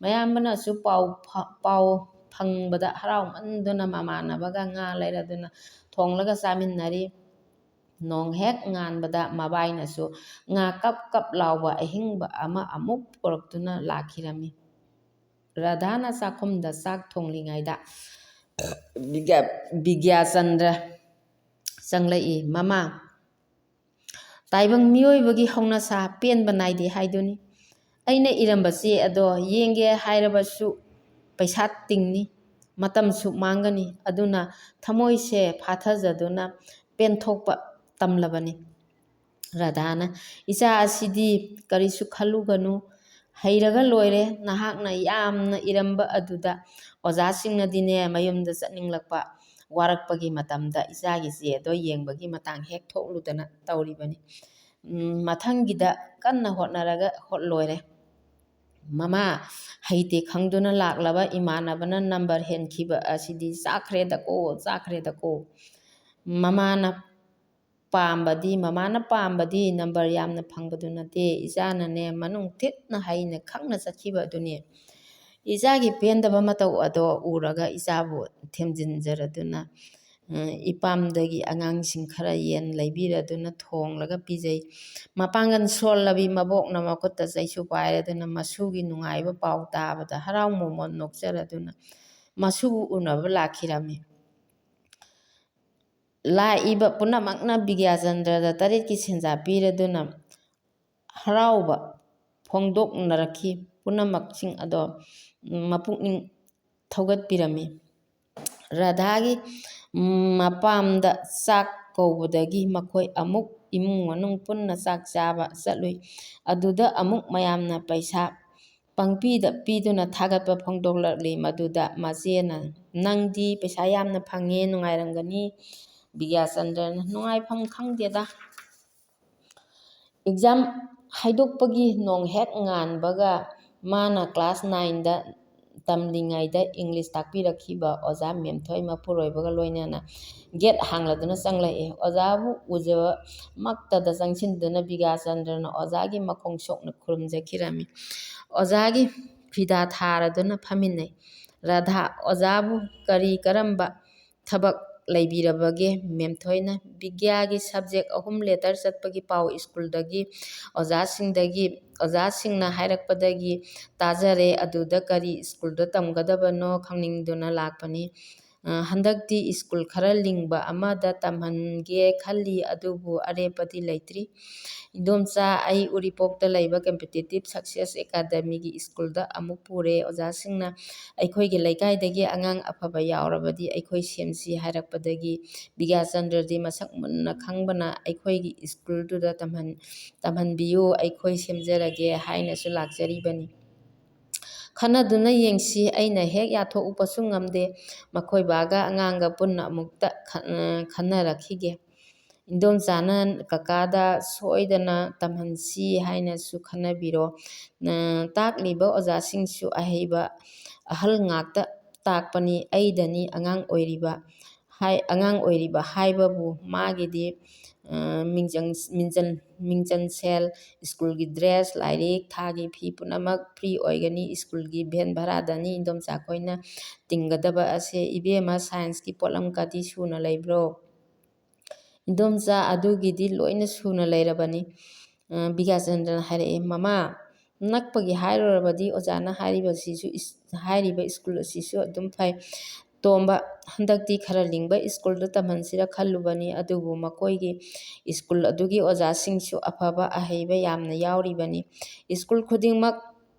ꯃꯌꯥꯝꯕꯅꯁꯨ ꯄꯥꯎ ꯐ-, ꯄꯥꯎ ꯐꯪꯕꯗ ꯍꯔꯥꯎꯃꯟꯗꯨꯅ ꯃꯃꯥꯟꯅꯕꯒ ꯉꯥ ꯂꯩꯔꯗꯨꯅ ꯊꯣꯡꯂꯒ ꯆꯥꯃꯤꯟꯅꯔꯤ꯫ ꯅꯣꯡ ꯍꯦꯛ ꯉꯥꯟꯕꯗ ꯃꯕꯥꯏꯅꯁꯨ ꯉꯥ ꯀꯞ ꯀꯞ ꯂꯥꯎꯕ ꯑꯍꯤꯡꯕ ꯑꯃ ꯑꯃꯨꯛ ꯄꯨꯔꯛꯇꯨꯅ ꯂꯥꯛꯈꯤꯔꯝꯃꯤ꯫ ꯔꯥꯙꯥꯅ ꯆꯥꯛꯈꯨꯝꯗ ꯆꯥꯛ ꯊꯣꯡꯂꯤꯉꯩꯗ ꯕꯤꯒ꯭ꯌꯥ-, ꯕꯤꯒ꯭ꯌꯥꯆꯟꯗ꯭ꯔ ꯆꯪꯂꯛꯏ꯫ "ꯃꯃꯥ, ꯇꯥꯏꯕꯪ ꯃꯤꯑꯣꯏꯕꯒꯤ ꯍꯧꯅꯁꯥ ꯄꯦꯟꯕ ꯅꯥꯏꯗꯦ ꯍꯥꯏꯗꯨꯅꯤ꯫ ꯑꯩꯅ ꯏꯔꯝꯕ ꯆꯦ ꯑꯗꯣ ꯌꯦꯡꯒꯦ ꯍꯥꯏꯔꯕꯁꯨ ꯄꯩꯁꯥ ꯇꯤꯡꯅꯤ, ꯃꯇꯝꯁꯨ ꯃꯥꯡꯒꯅꯤ꯫ ꯑꯗꯨꯅ ꯊꯃꯣꯏꯁꯦ ꯐꯥꯊꯖꯗꯨꯅ ꯄꯦꯟꯊꯣꯛꯄ ꯇꯝꯂꯕꯅꯤ꯫" ꯔꯥꯙꯥꯅ, "ꯏꯆꯥ ꯑꯁꯤꯗꯤ ꯀꯔꯤꯁꯨ ꯈꯜꯂꯨꯒꯅꯨ, ꯍꯩꯔꯒ ꯂꯣꯏꯔꯦ꯫ ꯅꯍꯥꯛꯅ ꯌꯥꯝꯅ ꯏꯔꯝꯕ ꯑꯗꯨꯗ ꯑꯣꯖꯥꯁꯤꯡꯅꯗꯤꯅꯦ ꯃꯌꯨꯝꯗ ꯆꯠꯅꯤꯡꯂꯛꯄ, ꯋꯥꯔꯛꯄꯒꯤ ꯃꯇꯝꯗ ꯏꯆꯥꯒꯤ ꯆꯦ ꯑꯗꯣ ꯌꯦꯡꯕꯒꯤ ꯃꯇꯥꯡ ꯍꯦꯛ ꯊꯣꯛꯂꯨꯗꯅ ꯇꯧꯔꯤꯕꯅꯤ꯫ ꯎꯝ, ꯃꯊꯪꯒꯤꯗ ꯀꯟꯅ ꯍꯣꯠꯅꯔꯒ ꯍꯣꯠ ꯂꯣꯏꯔꯦ꯫" "ꯃꯃꯥ, ꯍꯩꯇꯦ ꯈꯪꯗꯨꯅ ꯂꯥꯛꯂꯕ ꯏꯃꯥꯟꯅꯕꯅ number ꯍꯦꯟꯈꯤꯕ ꯑꯁꯤꯗꯤ ꯆꯥꯛꯈ꯭ꯔꯦꯗꯀꯣ, ꯆꯥꯛꯈ꯭ꯔꯦꯗꯀꯣ꯫ ꯃꯃꯥꯅ ꯄꯥꯝꯕꯗꯤ, ꯃꯃꯥꯅ ꯄꯥꯝꯕꯗꯤ number ꯌꯥꯝꯅ ꯐꯪꯕꯗꯨ ꯅꯠꯇꯦ, ꯏꯆꯥꯅꯅꯦ ꯃꯅꯨꯡ ꯊꯤꯠꯅ ꯍꯩꯅ ꯈꯪꯅ ꯆꯠꯈꯤꯕ ꯑꯗꯨꯅꯤ꯫" ꯏꯆꯥꯒꯤ ꯄꯦꯟꯗꯕ ꯃꯇꯧ ꯑꯗꯣ ꯎꯔꯒ ꯏꯆꯥꯕꯨ ꯊꯦꯝꯖꯤꯟꯖꯔꯗꯨꯅ, ꯑ, ꯏꯄꯥꯝꯗꯒꯤ ꯑꯉꯥꯡꯁꯤꯡ ꯈꯔ ꯌꯦꯟ ꯂꯩꯕꯤꯔꯗꯨꯅ ꯊꯣꯡꯂꯒ ꯄꯤꯖꯩ꯫ ꯃꯄꯥꯡꯒꯜ ꯁꯣꯜꯂꯕꯤ ꯃꯕꯣꯛꯅ ꯃꯈꯨꯠꯇ ꯆꯩꯁꯨ ꯄꯥꯏꯔꯗꯨꯅ ꯃꯁꯨꯒꯤ ꯅꯨꯡꯉꯥꯏꯕ ꯄꯥꯎ ꯇꯥꯕꯗ ꯍꯔꯥꯎ ꯃꯣꯃꯣꯟ ꯅꯣꯛꯆꯔꯗꯨꯅ ꯃꯁꯨꯕꯨ ꯎꯅꯕ ꯂꯥꯛꯈꯤꯔꯝꯃꯤ꯫ ꯂꯥꯛꯏꯕ ꯄꯨꯝꯅꯃꯛꯅ ꯕꯤꯗ꯭ꯌꯥꯆꯟꯗ꯭ꯔꯗ ꯇꯔꯦꯠꯀꯤ ꯁꯦꯟꯖꯥ ꯄꯤꯔꯗꯨꯅ ꯍꯔꯥꯎꯕ ꯐꯣꯡꯗꯣꯛꯅꯔꯛꯈꯤ꯫ ꯄꯨꯝꯅꯃꯛꯁꯤꯡ ꯑꯗꯣ ꯃꯄꯨꯛꯅꯤꯡ ꯊꯧꯒꯠꯄꯤꯔꯝꯃꯤ꯫ ꯔꯥꯙꯥꯒꯤ ꯃꯄꯥꯝꯗ ꯆꯥꯛ ꯀꯧꯕꯗꯒꯤ ꯃꯈꯣꯏ ꯑꯃꯨꯛ ꯏꯃꯨꯡ ꯃꯅꯨꯡ ꯄꯨꯟꯅ ꯆꯥꯛ ꯆꯥꯕ ꯆꯠꯂꯨꯏ꯫ ꯑꯗꯨꯗ ꯑꯃꯨꯛ ꯃꯌꯥꯝꯅ ꯄꯩꯁꯥ ꯄꯪꯄꯤꯗ ꯄꯤꯗꯨꯅ ꯊꯥꯒꯠꯄ ꯐꯣꯡꯗꯣꯛꯂꯛꯂꯤ꯫ ꯃꯗꯨꯗ ꯃꯆꯦꯅ, "ꯅꯪꯗꯤ ꯄꯩꯁꯥ ꯌꯥꯝꯅ ꯐꯪꯉꯦ, ꯅꯨꯡꯉꯥꯏꯔꯝꯒꯅꯤ"꯫ ꯕꯤꯗ꯭ꯌꯥꯆꯟꯗ꯭ꯔꯅ, "ꯅꯨꯡꯉꯥꯏꯐꯝ ꯈꯪꯗꯦꯗ꯫ ꯑꯦꯛꯖꯥꯝ ꯍꯥꯏꯗꯣꯛꯄꯒꯤ ꯅꯣꯡ ꯍꯦꯛ ꯉꯥꯟꯕꯒ ꯃꯥꯅ ꯀ꯭ꯂꯥꯁ ꯅꯥꯏꯟꯗ ꯇꯝꯂꯤꯉꯩꯗ ꯏꯪꯂꯤꯁ ꯇꯥꯛꯄꯤꯔꯛꯈꯤꯕ ꯑꯣꯖꯥ ꯃꯦꯝꯊꯣꯏ ꯃꯄꯨꯔꯣꯏꯕꯒ ꯂꯣꯏꯅꯅ ꯒꯦꯠ ꯍꯥꯡꯂꯗꯨꯅ ꯆꯪꯂꯛꯏ꯫ ꯑꯣꯖꯥꯕꯨ ꯎꯖꯕꯃꯛꯇꯗ ꯆꯪꯁꯤꯟꯗꯨꯅ ꯕꯤꯗ꯭ꯌꯥꯆꯟꯗ꯭ꯔꯅ ꯑꯣꯖꯥꯒꯤ ꯃꯈꯣꯡ ꯁꯣꯛꯅ ꯈꯨꯔꯨꯝꯖꯈꯤꯔꯝꯃꯤ꯫ ꯑꯣꯖꯥꯒꯤ ꯐꯤꯗꯥ ꯊꯥꯔꯗꯨꯅ ꯐꯝꯃꯤꯟꯅꯩ꯫ ꯔꯥꯙꯥ, ꯑꯣꯖꯥꯕꯨ ꯀꯔꯤ ꯀꯔꯝꯕ ꯊꯕꯛ ꯂꯩꯕꯤꯔꯕꯒꯦ?" ꯃꯦꯝꯊꯣꯏꯅ, "ꯕꯤꯗ꯭ꯌꯥꯒꯤ ꯁꯕꯖꯦꯛ ꯑꯍꯨꯝ ꯂꯦꯇꯔ ꯆꯠꯄꯒꯤ ꯄꯥꯎ ꯁ꯭ꯀꯨꯜꯗꯒꯤ ꯑꯣꯖꯥꯁꯤꯡꯗꯒꯤ, ꯑꯣꯖꯥꯁꯤꯡꯅ ꯍꯥꯏꯔꯛꯄꯗꯒꯤ ꯇꯥꯖꯔꯦ꯫ ꯑꯗꯨꯗ ꯀꯔꯤ ꯁ꯭ꯀꯨꯜꯗ ꯇꯝꯒꯗꯕꯅꯣ ꯈꯪꯅꯤꯡꯗꯨꯅ ꯂꯥꯛꯄꯅꯤ꯫ ꯑ, ꯍꯟꯗꯛꯇꯤ ꯁ꯭ꯀꯨꯜ ꯈꯔ ꯂꯤꯡꯕ ꯑꯃꯗ ꯇꯝꯍꯟꯒꯦ ꯈꯜꯂꯤ, ꯑꯗꯨꯕꯨ ꯑꯔꯦꯞꯄꯗꯤ ꯂꯩꯇ꯭ꯔꯤ꯫ ꯏꯟꯗꯣꯝꯆꯥ, ꯑꯩ ꯎꯔꯤꯄꯣꯛꯇ ꯂꯩꯕ ꯀꯝꯄꯤꯇꯤꯇꯤꯞ ꯁꯛꯁꯦꯁ ꯑꯦꯀꯥꯗꯃꯤꯒꯤ ꯁ꯭ꯀꯨꯜꯗ ꯑꯃꯨꯛ ꯄꯨꯔꯦ꯫ ꯑꯣꯖꯥꯁꯤꯡꯅ ꯑꯩꯈꯣꯏꯒꯤ ꯂꯩꯀꯥꯏꯗꯒꯤ ꯑꯉꯥꯡ ꯑꯐꯕ ꯌꯥꯎꯔꯕꯗꯤ ꯑꯩꯈꯣꯏ ꯁꯦꯝꯁꯤ ꯍꯥꯏꯔꯛꯄꯗꯒꯤ ꯕꯤꯗ꯭ꯌꯥꯆꯟꯗ꯭ꯔꯗꯤ ꯃꯁꯛ ꯃꯨꯟꯅ ꯈꯪꯕꯅ ꯑꯩꯈꯣꯏꯒꯤ ꯁ꯭ꯀꯨꯜꯗꯨꯗ ꯇꯝꯍꯟ-, ꯇꯝꯍꯟꯕꯤꯌꯨ, ꯑꯩꯈꯣꯏ ꯁꯦꯝꯖꯔꯒꯦ ꯍꯥꯏꯅꯁꯨ ꯂꯥꯛꯆꯔꯤꯕꯅꯤ꯫ ꯈꯟꯅꯗꯨꯅ ꯌꯦꯡꯁꯤ, ꯑꯩꯅ ꯍꯦꯛ ꯌꯥꯊꯣꯛꯎꯕꯁꯨ ꯉꯝꯗꯦ꯫ ꯃꯈꯣꯏ ꯕꯥꯒ ꯑꯉꯥꯡꯒ ꯄꯨꯟꯅ ꯑꯃꯨꯛꯇ ꯈ-, ꯑ, ꯈꯟꯅꯔꯛꯈꯤꯒꯦ꯫ ꯏꯟꯗꯣꯝꯆꯥꯅ ꯀꯀꯥꯗ ꯁꯣꯏꯗꯅ ꯇꯝꯍꯟꯁꯤ ꯍꯥꯏꯅꯁꯨ ꯈꯟꯅꯕꯤꯔꯣ꯫ ꯑ, ꯇꯥꯛꯂꯤꯕ ꯑꯣꯖꯥꯁꯤꯡꯁꯨ ꯑꯍꯩꯕ ꯑꯍꯜ ꯉꯥꯛꯇ ꯇꯥꯛꯄꯅꯤ꯫ ꯑꯩꯗꯅꯤ ꯑꯉꯥꯡ ꯑꯣꯏꯔꯤꯕ ꯍꯥꯏ-, ꯑꯉꯥꯡ ꯑꯣꯏꯔꯤꯕ ꯍꯥꯏꯕꯕꯨ ꯃꯥꯒꯤꯗꯤ, ꯑ, ꯃꯤꯡꯆꯪ-, ꯃꯤꯡꯆꯟ-, ꯃꯤꯡꯆꯟꯁꯦꯜ, ꯁ꯭ꯀꯨꯜꯒꯤ ꯗ꯭ꯔꯦꯁ, ꯂꯥꯏꯔꯤꯛ, ꯊꯥꯒꯤ ꯐꯤ ꯄꯨꯝꯅꯃꯛ ꯐ꯭ꯔꯤ ꯑꯣꯏꯒꯅꯤ꯫ ꯁ꯭ꯀꯨꯜꯒꯤ ꯚꯦꯟ ꯚꯔꯥꯗꯅꯤ ꯏꯟꯗꯣꯝꯆꯥ ꯈꯣꯏꯅ ꯇꯤꯡꯒꯗꯕ ꯑꯁꯦ꯫ ꯏꯕꯦꯝꯃ, ꯁꯥꯏꯟꯁꯀꯤ ꯄꯣꯠꯂꯝꯒꯗꯤ ꯁꯨꯅ ꯂꯩꯕ꯭ꯔꯣ? ꯏꯟꯗꯣꯝꯆꯥ, ꯑꯗꯨꯒꯤꯗꯤ ꯂꯣꯏꯅ ꯁꯨꯅ ꯂꯩꯔꯕꯅꯤ꯫ ꯑ, ꯕꯤꯗ꯭ꯌꯥꯆꯟꯗ꯭ꯔꯅ ꯍꯥꯏꯔꯛꯑꯦ, "ꯃꯃꯥ, ꯅꯛꯄꯒꯤ ꯍꯥꯏꯔꯨꯔꯕꯗꯤ ꯑꯣꯖꯥꯅ ꯍꯥꯏꯔꯤꯕꯁꯤꯁꯨ ꯏꯁ-, ꯍꯥꯏꯔꯤꯕ ꯁ꯭ꯀꯨꯜ ꯑꯁꯤꯁꯨ ꯑꯗꯨꯝ ꯐꯩ꯫ ꯇꯣꯝꯕ, ꯍꯟꯗꯛꯇꯤ ꯈꯔ ꯂꯤꯡꯕ ꯁ꯭ꯀꯨꯜꯗ ꯇꯝꯍꯟꯁꯤꯔ ꯈꯜꯂꯨꯕꯅꯤ, ꯑꯗꯨꯕꯨ ꯃꯈꯣꯏꯒꯤ ꯁ꯭ꯀꯨꯜ ꯑꯗꯨꯒꯤ ꯑꯣꯖꯥꯁꯤꯡꯁꯨ ꯑꯐꯕ ꯑꯍꯩꯕ ꯌꯥꯝꯅ ꯌꯥꯎꯔꯤꯕꯅꯤ꯫ ꯁ꯭ꯀꯨꯜ ꯈꯨꯗꯤꯡꯃꯛ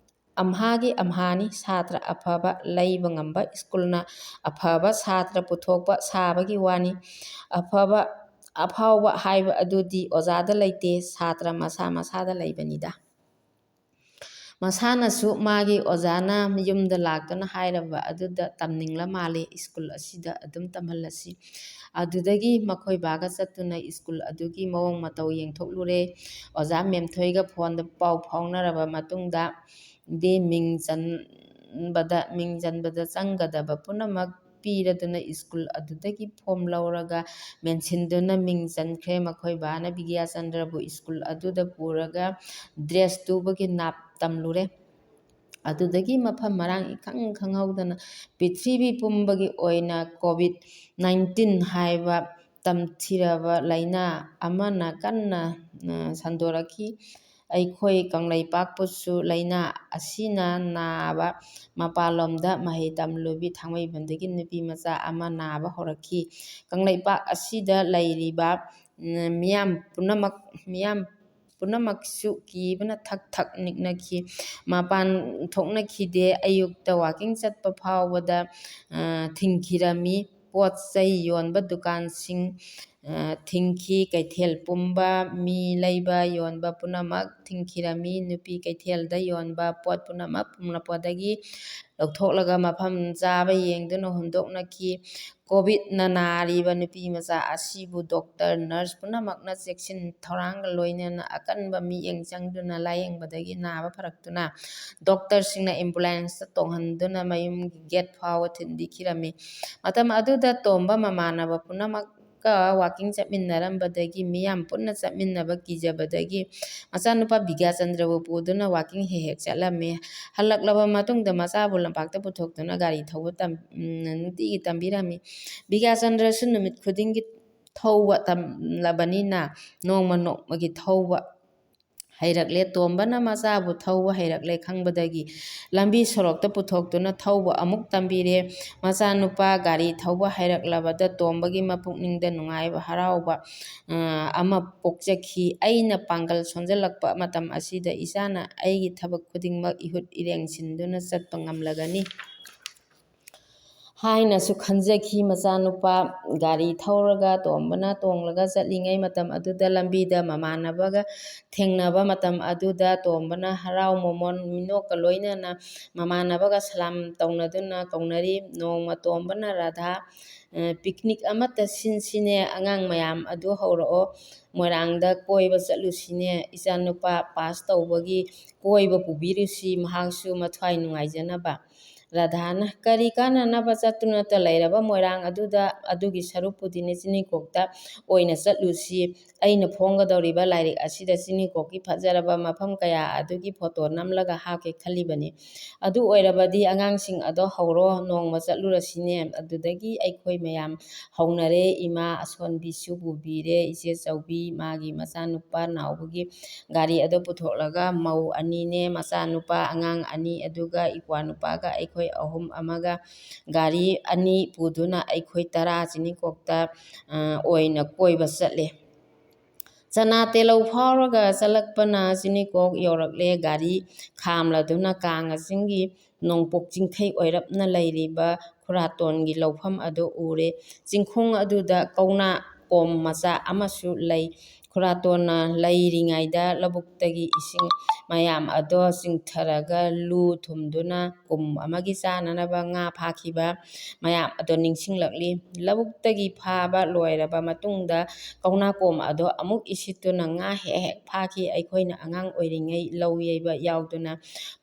ꯑꯝꯍꯥꯒꯤ ꯑꯝꯍꯥꯅꯤ꯫ ꯁꯥꯇ꯭ꯔ ꯑꯐꯕ ꯂꯩꯕ ꯉꯝꯕ ꯁ꯭ꯀꯨꯜꯅ ꯑꯐꯕ ꯁꯥꯇ꯭ꯔ ꯄꯨꯊꯣꯛꯄ ꯁꯥꯕꯒꯤ ꯋꯥꯅꯤ꯫ ꯑꯐꯕ, ꯑꯐꯥꯎꯕ ꯍꯥꯏꯕ ꯑꯗꯨꯗꯤ ꯑꯣꯖꯥꯗ ꯂꯩꯇꯦ, ꯁꯥꯇ꯭ꯔ ꯃꯁꯥ ꯃꯁꯥꯗ ꯂꯩꯕꯅꯤꯗ꯫ ꯃꯁꯥꯅꯁꯨ ꯃꯥꯒꯤ ꯑꯣꯖꯥꯅ ꯌꯨꯝꯗ ꯂꯥꯛꯇꯨꯅ ꯍꯥꯏꯔꯕ ꯑꯗꯨꯗ ꯇꯝꯅꯤꯡꯂ ꯃꯥꯜꯂꯦ, ꯁ꯭ꯀꯨꯜ ꯑꯁꯤꯗ ꯑꯗꯨꯝ ꯇꯝꯍꯜꯂꯁꯤ꯫ ꯑꯗꯨꯗꯒꯤ ꯃꯈꯣꯏ ꯕꯥꯒ ꯆꯠꯇꯨꯅ ꯁ꯭ꯀꯨꯜ ꯑꯗꯨꯒꯤ ꯃꯑꯣꯡ ꯃꯇꯧ ꯌꯦꯡꯊꯣꯛꯂꯨꯔꯦ꯫ ꯑꯣꯖꯥ ꯃꯦꯝꯊꯣꯏꯒ ꯐꯣꯟꯗ ꯄꯥꯎ ꯐꯥꯎꯅꯔꯕ ꯃꯇꯨꯡꯗ ꯗꯤ ꯃꯤꯡ ꯆꯟꯕꯗ, ꯃꯤꯡ ꯆꯟꯕꯗ ꯆꯪꯒꯗꯕ ꯄꯨꯝꯅꯃꯛ ꯄꯤꯔꯗꯨꯅ ꯁ꯭ꯀꯨꯜ ꯑꯗꯨꯗꯒꯤ ꯐꯣꯝ ꯂꯧꯔꯒ ꯃꯦꯟꯁꯤꯟꯗꯨꯅ ꯃꯤꯡ ꯆꯟꯈ꯭ꯔꯦ꯫ ꯃꯈꯣꯏ ꯕꯥꯅ ꯕꯤꯗ꯭ꯌꯥꯆꯟꯗ꯭ꯔꯕꯨ ꯁ꯭ꯀꯨꯜ ꯑꯗꯨꯗ ꯄꯨꯔꯒ ꯗ꯭ꯔꯦꯁ ꯇꯨꯕꯒꯤ ꯅꯥꯞ ꯇꯝꯂꯨꯔꯦ꯫ ꯑꯗꯨꯗꯒꯤ ꯃꯐꯝ ꯃꯔꯥꯡ ꯏꯈꯪ ꯈꯪꯍꯧꯗꯅ ꯄ꯭ꯔꯤꯊꯤꯕꯤ ꯄꯨꯝꯕꯒꯤ ꯑꯣꯏꯅ ꯀꯣꯚꯤꯗ ꯅꯥꯏꯟꯇꯤꯟ ꯍꯥꯏꯕ ꯇꯝꯊꯤꯔꯕ ꯂꯥꯏꯅꯥ ꯑꯃꯅ ꯀꯟꯅ, ꯑ, ꯁꯟꯗꯣꯔꯛꯈꯤ꯫ ꯑꯩꯈꯣꯏ ꯀꯪꯂꯩꯄꯥꯛꯄꯨꯁꯨ ꯂꯥꯏꯅꯥ ꯑꯁꯤꯅ ꯅꯥꯕ ꯃꯄꯥꯟꯂꯣꯝꯗ ꯃꯍꯩ ꯇꯝꯂꯨꯕꯤ ꯊꯥꯡꯃꯩꯕꯟꯗꯒꯤ ꯅꯨꯄꯤ ꯃꯆꯥ ꯑꯃ ꯅꯥꯕ ꯍꯧꯔꯛꯈꯤ꯫ ꯀꯪꯂꯩꯄꯥꯛ ꯑꯁꯤꯗ ꯂꯩꯔꯤꯕ, ꯎꯝ, ꯃꯤꯌꯥꯝ ꯄꯨꯝꯅꯃꯛ, ꯃꯤꯌꯥꯝ ꯄꯨꯝꯅꯃꯛꯁꯨ ꯀꯤꯕꯅ ꯊꯛ ꯊꯛ ꯅꯤꯛꯅꯈꯤ꯫ ꯃꯄꯥꯟ ꯊꯣꯛꯅꯈꯤꯗꯦ꯫ ꯑꯌꯨꯛꯇ ꯋꯥꯀꯤꯡ ꯆꯠꯄ ꯐꯥꯎꯕꯗ, ꯑ, ꯊꯤꯡꯈꯤꯔꯝꯃꯤ꯫ ꯄꯣꯠ ꯆꯩ ꯌꯣꯟꯕ ꯗꯨꯀꯥꯟꯁꯤꯡ, ꯑ, ꯊꯤꯡꯈꯤ꯫ ꯀꯩꯊꯦꯜ ꯄꯨꯝꯕ, ꯃꯤ ꯂꯩꯕ ꯌꯣꯟꯕ ꯄꯨꯝꯅꯃꯛ ꯊꯤꯡꯈꯤꯔꯝꯃꯤ꯫ ꯅꯨꯄꯤ ꯀꯩꯊꯦꯜꯗ ꯌꯣꯟꯕ ꯄꯣꯠ ꯄꯨꯝꯅꯃꯛ ꯄꯨꯝꯂꯛꯄꯗꯒꯤ ꯂꯧꯊꯣꯛꯂꯒ ꯃꯐꯝ ꯆꯥꯕ ꯌꯦꯡꯗꯨꯅ ꯍꯨꯟꯗꯣꯛꯅꯈꯤ꯫ ꯀꯣꯚꯤꯗꯅ ꯅꯥꯔꯤꯕ ꯅꯨꯄꯤ ꯃꯆꯥ ꯑꯁꯤꯕꯨ ꯗꯣꯛꯇꯔ, ꯅꯔꯁ ꯄꯨꯝꯅꯃꯛꯅ ꯆꯦꯛꯁꯤꯟ ꯊꯧꯔꯥꯡꯒ ꯂꯣꯏꯅꯅ ꯑꯀꯟꯕ ꯃꯤꯠꯌꯦꯡ ꯆꯪꯗꯨꯅ ꯂꯥꯌꯦꯡꯕꯗꯒꯤ ꯅꯥꯕ ꯐꯔꯛꯇꯨꯅ ꯗꯣꯛꯇꯔꯁꯤꯡꯅ ꯑꯦꯝꯕꯨꯂꯦꯟꯁꯇ ꯇꯣꯡꯍꯟꯗꯨꯅ ꯃꯌꯨꯝꯒꯤ ꯒꯦꯠ ꯐꯥꯎꯕ ꯊꯤꯟꯕꯤꯈꯤꯔꯝꯃꯤ꯫ ꯃꯇꯝ ꯑꯗꯨꯗ ꯇꯣꯝꯕ ꯃꯃꯥꯟꯅꯕ ꯄꯨꯝꯅꯃꯛꯀ ꯋꯥꯀꯤꯡ ꯆꯠꯃꯤꯟꯅꯔꯝꯕꯗꯒꯤ, ꯃꯤꯌꯥꯝ ꯄꯨꯟꯅ ꯆꯠꯃꯤꯟꯅꯕ ꯀꯤꯖꯕꯗꯒꯤ ꯃꯆꯥꯅꯨꯄꯥ ꯕꯤꯗ꯭ꯌꯥꯆꯟꯗ꯭ꯔꯕꯨ ꯄꯨꯗꯨꯅ ꯋꯥꯀꯤꯡ ꯍꯦꯛ ꯍꯦꯛ ꯆꯠꯂꯝꯃꯤ꯫ ꯍꯜꯂꯛꯂꯕ ꯃꯇꯨꯡꯗ ꯃꯆꯥꯕꯨ ꯂꯝꯄꯥꯛꯇ ꯄꯨꯊꯣꯛꯇꯨꯅ ꯒꯥꯔꯤ ꯊꯧꯕ ꯇꯝ-, ꯎꯝ, ꯅꯨꯡꯇꯤꯒꯤ ꯇꯝꯕꯤꯔꯝꯃꯤ꯫ ꯕꯤꯗ꯭ꯌꯥꯆꯟꯗ꯭ꯔꯁꯨ ꯅꯨꯃꯤꯠ ꯈꯨꯗꯤꯡꯒꯤ ꯊꯧꯕ ꯇꯝꯂꯕꯅꯤꯅ ꯅꯣꯡꯃ ꯅꯣꯡꯃꯒꯤ ꯊꯧꯕ ꯍꯩꯔꯛꯂꯦ꯫ ꯇꯣꯝꯕꯅ ꯃꯆꯥꯕꯨ ꯊꯧꯕ ꯍꯩꯔꯛꯂꯦ ꯈꯪꯕꯗꯒꯤ ꯂꯝꯕꯤ ꯁꯣꯔꯣꯛꯇ ꯄꯨꯊꯣꯛꯇꯨꯅ ꯊꯧꯕ ꯑꯃꯨꯛ ꯇꯝꯕꯤꯔꯦ꯫ ꯃꯆꯥꯅꯨꯄꯥ ꯒꯥꯔꯤ ꯊꯧꯕ ꯍꯩꯔꯛꯂꯕꯗ ꯇꯣꯝꯕꯒꯤ ꯃꯄꯨꯛꯅꯤꯡꯗ ꯅꯨꯡꯉꯥꯏꯕ ꯍꯔꯥꯎꯕ, ꯑ, ꯑꯃ ꯄꯣꯛꯆꯈꯤ꯫ "ꯑꯩꯅ ꯄꯥꯡꯒꯜ ꯁꯣꯟꯖꯜꯂꯛꯄ ꯃꯇꯝ ꯑꯁꯤꯗ ꯏꯆꯥꯅ ꯑꯩꯒꯤ ꯊꯕꯛ ꯈꯨꯗꯤꯡꯃꯛ ꯏꯍꯨꯠ ꯏꯔꯦꯡꯁꯤꯟꯗꯨꯅ ꯆꯠꯄ ꯉꯝꯂꯒꯅꯤ" ꯍꯥꯏꯅꯁꯨ ꯈꯟꯖꯈꯤ꯫ ꯃꯆꯥꯅꯨꯄꯥ ꯒꯥꯔꯤ ꯊꯧꯔꯒ ꯇꯣꯝꯕꯅ ꯇꯣꯡꯂꯒ ꯆꯠꯂꯤꯉꯩ ꯃꯇꯝ ꯑꯗꯨꯗ ꯂꯝꯕꯤꯗ ꯃꯃꯥꯟꯅꯕꯒ ꯊꯦꯡꯅꯕ ꯃꯇꯝ ꯑꯗꯨꯗ ꯇꯣꯝꯕꯅ ꯍꯔꯥꯎ ꯃꯃꯣꯟ ꯃꯤꯅꯣꯛꯀ ꯂꯣꯏꯅꯅ ꯃꯃꯥꯟꯅꯕꯒ ꯁꯂꯥꯝ ꯇꯧꯅꯗꯨꯅ ꯀꯧꯅꯔꯤ꯫ ꯅꯣꯡꯃ ꯇꯣꯝꯕꯅ ꯔꯥꯙꯥ, "ꯑ, ꯄꯤꯛꯅꯤꯛ ꯑꯃꯠꯇ ꯁꯤꯟꯁꯤꯅꯦ, ꯑꯉꯥꯡ ꯃꯌꯥꯝ ꯑꯗꯨ ꯍꯧꯔꯛꯑꯣ, ꯃꯣꯏꯔꯥꯡꯗ ꯀꯣꯏꯕ ꯆꯠꯂꯨꯁꯤꯅꯦ, ꯏꯆꯥꯅꯨꯄꯥ ꯄꯥꯁ ꯇꯧꯕꯒꯤ ꯀꯣꯏꯕ ꯄꯨꯕꯤꯔꯨꯁꯤ, ꯃꯍꯥꯛꯁꯨ ꯃꯊ꯭ꯋꯥꯏ ꯅꯨꯡꯉꯥꯏꯖꯅꯕ"꯫ ꯔꯥꯙꯥꯅ, "ꯀꯔꯤ ꯀꯥꯟꯅꯅꯕ ꯆꯠꯇꯨꯅꯇ ꯂꯩꯔꯕ ꯃꯣꯏꯔꯥꯡ ꯑꯗꯨꯗ? ꯑꯗꯨꯒꯤ ꯁꯔꯨꯛꯄꯨꯗꯤꯅꯦ ꯆꯤꯅꯤꯀꯣꯛꯇ ꯑꯣꯏꯅ ꯆꯠꯂꯨꯁꯤ꯫ ꯑꯩꯅ ꯐꯣꯡꯒꯗꯧꯔꯤꯕ ꯂꯥꯏꯔꯤꯛ ꯑꯁꯤꯗ ꯆꯤꯅꯤꯀꯣꯛꯀꯤ ꯐꯖꯔꯕ ꯃꯐꯝ ꯀꯌꯥ ꯑꯗꯨꯒꯤ ꯐꯣꯇꯣ ꯅꯝꯂꯒ ꯍꯥꯞꯀꯦ ꯈꯜꯂꯤꯕꯅꯤ꯫ ꯑꯗꯨ ꯑꯣꯏꯔꯕꯗꯤ ꯑꯉꯥꯡꯁꯤꯡ ꯑꯗꯣ ꯍꯧꯔꯣ, ꯅꯣꯡꯃ ꯆꯠꯂꯨꯔꯁꯤꯅꯦ"꯫ ꯑꯗꯨꯗꯒꯤ ꯑꯩꯈꯣꯏ ꯃꯌꯥꯝ ꯍꯧꯅꯔꯦ꯫ ꯏꯃꯥ ꯑꯁꯣꯟꯕꯤꯁꯨ ꯄꯨꯕꯤꯔꯦ, ꯏꯆꯦ ꯆꯧꯕꯤ, ꯃꯥꯒꯤ ꯃꯆꯥꯅꯨꯄꯥ ꯅꯥꯎꯕꯒꯤ ꯒꯥꯔꯤ ꯑꯗꯨ ꯄꯨꯊꯣꯛꯂꯒ ꯃꯧ ꯑꯅꯤꯅꯦ, ꯃꯆꯥꯅꯨꯄꯥ ꯑꯉꯥꯡ ꯑꯅꯤ, ꯑꯗꯨꯒ ꯏꯄ꯭ꯋꯥ ꯅꯨꯄꯥꯒ ꯑꯩꯈꯣꯏ ꯑꯍꯨꯝ ꯑꯃꯒ ꯒꯥꯔꯤ ꯑꯅꯤ ꯄꯨꯗꯨꯅ ꯑꯩꯈꯣꯏ ꯇꯔꯥ ꯆꯤꯅꯤꯀꯣꯛꯇ, ꯑ, ꯑꯣꯏꯅ ꯀꯣꯏꯕ ꯆꯠꯂꯦ꯫ ꯆꯅꯥ ꯇꯦꯂꯧ ꯐꯥꯎꯔꯒ ꯆꯠꯂꯛꯄꯅ ꯆꯤꯅꯤꯀꯣꯛ ꯌꯧꯔꯛꯂꯦ꯫ ꯒꯥꯔꯤ ꯈꯥꯝꯂꯗꯨꯅ ꯀꯥꯡꯒ ꯆꯤꯡꯒꯤ ꯅꯣꯡꯄꯣꯛ ꯆꯤꯡꯈꯩ ꯑꯣꯏꯔꯞꯅ ꯂꯩꯔꯤꯕ ꯈꯨꯔꯥꯇꯣꯟꯒꯤ ꯂꯧꯐꯝ ꯑꯗꯨ ꯎꯔꯦ꯫ ꯆꯤꯡꯈꯣꯡ ꯑꯗꯨꯗ ꯀꯧꯅꯥ ꯀꯣꯝ ꯃꯆꯥ ꯑꯃꯁꯨ ꯂꯩ꯫ ꯈꯨꯔꯥꯇꯣꯟꯅ ꯂꯩꯔꯤꯉꯩꯗ ꯂꯧꯕꯨꯛꯇꯒꯤ ꯏꯁꯤꯡ ꯃꯌꯥꯝ ꯑꯗꯣ ꯆꯤꯡꯊꯔꯒ ꯂꯨ ꯊꯨꯝꯗꯨꯅ ꯀꯨꯝ ꯑꯃꯒꯤ ꯆꯥꯅꯅꯕ ꯉꯥ ꯐꯥꯈꯤꯕ ꯃꯌꯥꯝ ꯑꯗꯣ ꯅꯤꯡꯁꯤꯡꯂꯛꯂꯤ꯫ ꯂꯧꯕꯨꯛꯇꯒꯤ ꯐꯥꯕ ꯂꯣꯏꯔꯕ ꯃꯇꯨꯡꯗ ꯀꯧꯅꯥ ꯀꯣꯝ ꯑꯗꯣ ꯑꯃꯨꯛ ꯏꯁꯤꯠꯇꯨꯅ ꯉꯥ ꯍꯦꯛ ꯍꯦꯛ ꯐꯥꯈꯤ꯫ ꯑꯩꯈꯣꯏꯅ ꯑꯉꯥꯡ ꯑꯣꯏꯔꯤꯉꯩ ꯂꯧ ꯌꯩꯕ ꯌꯥꯎꯗꯨꯅ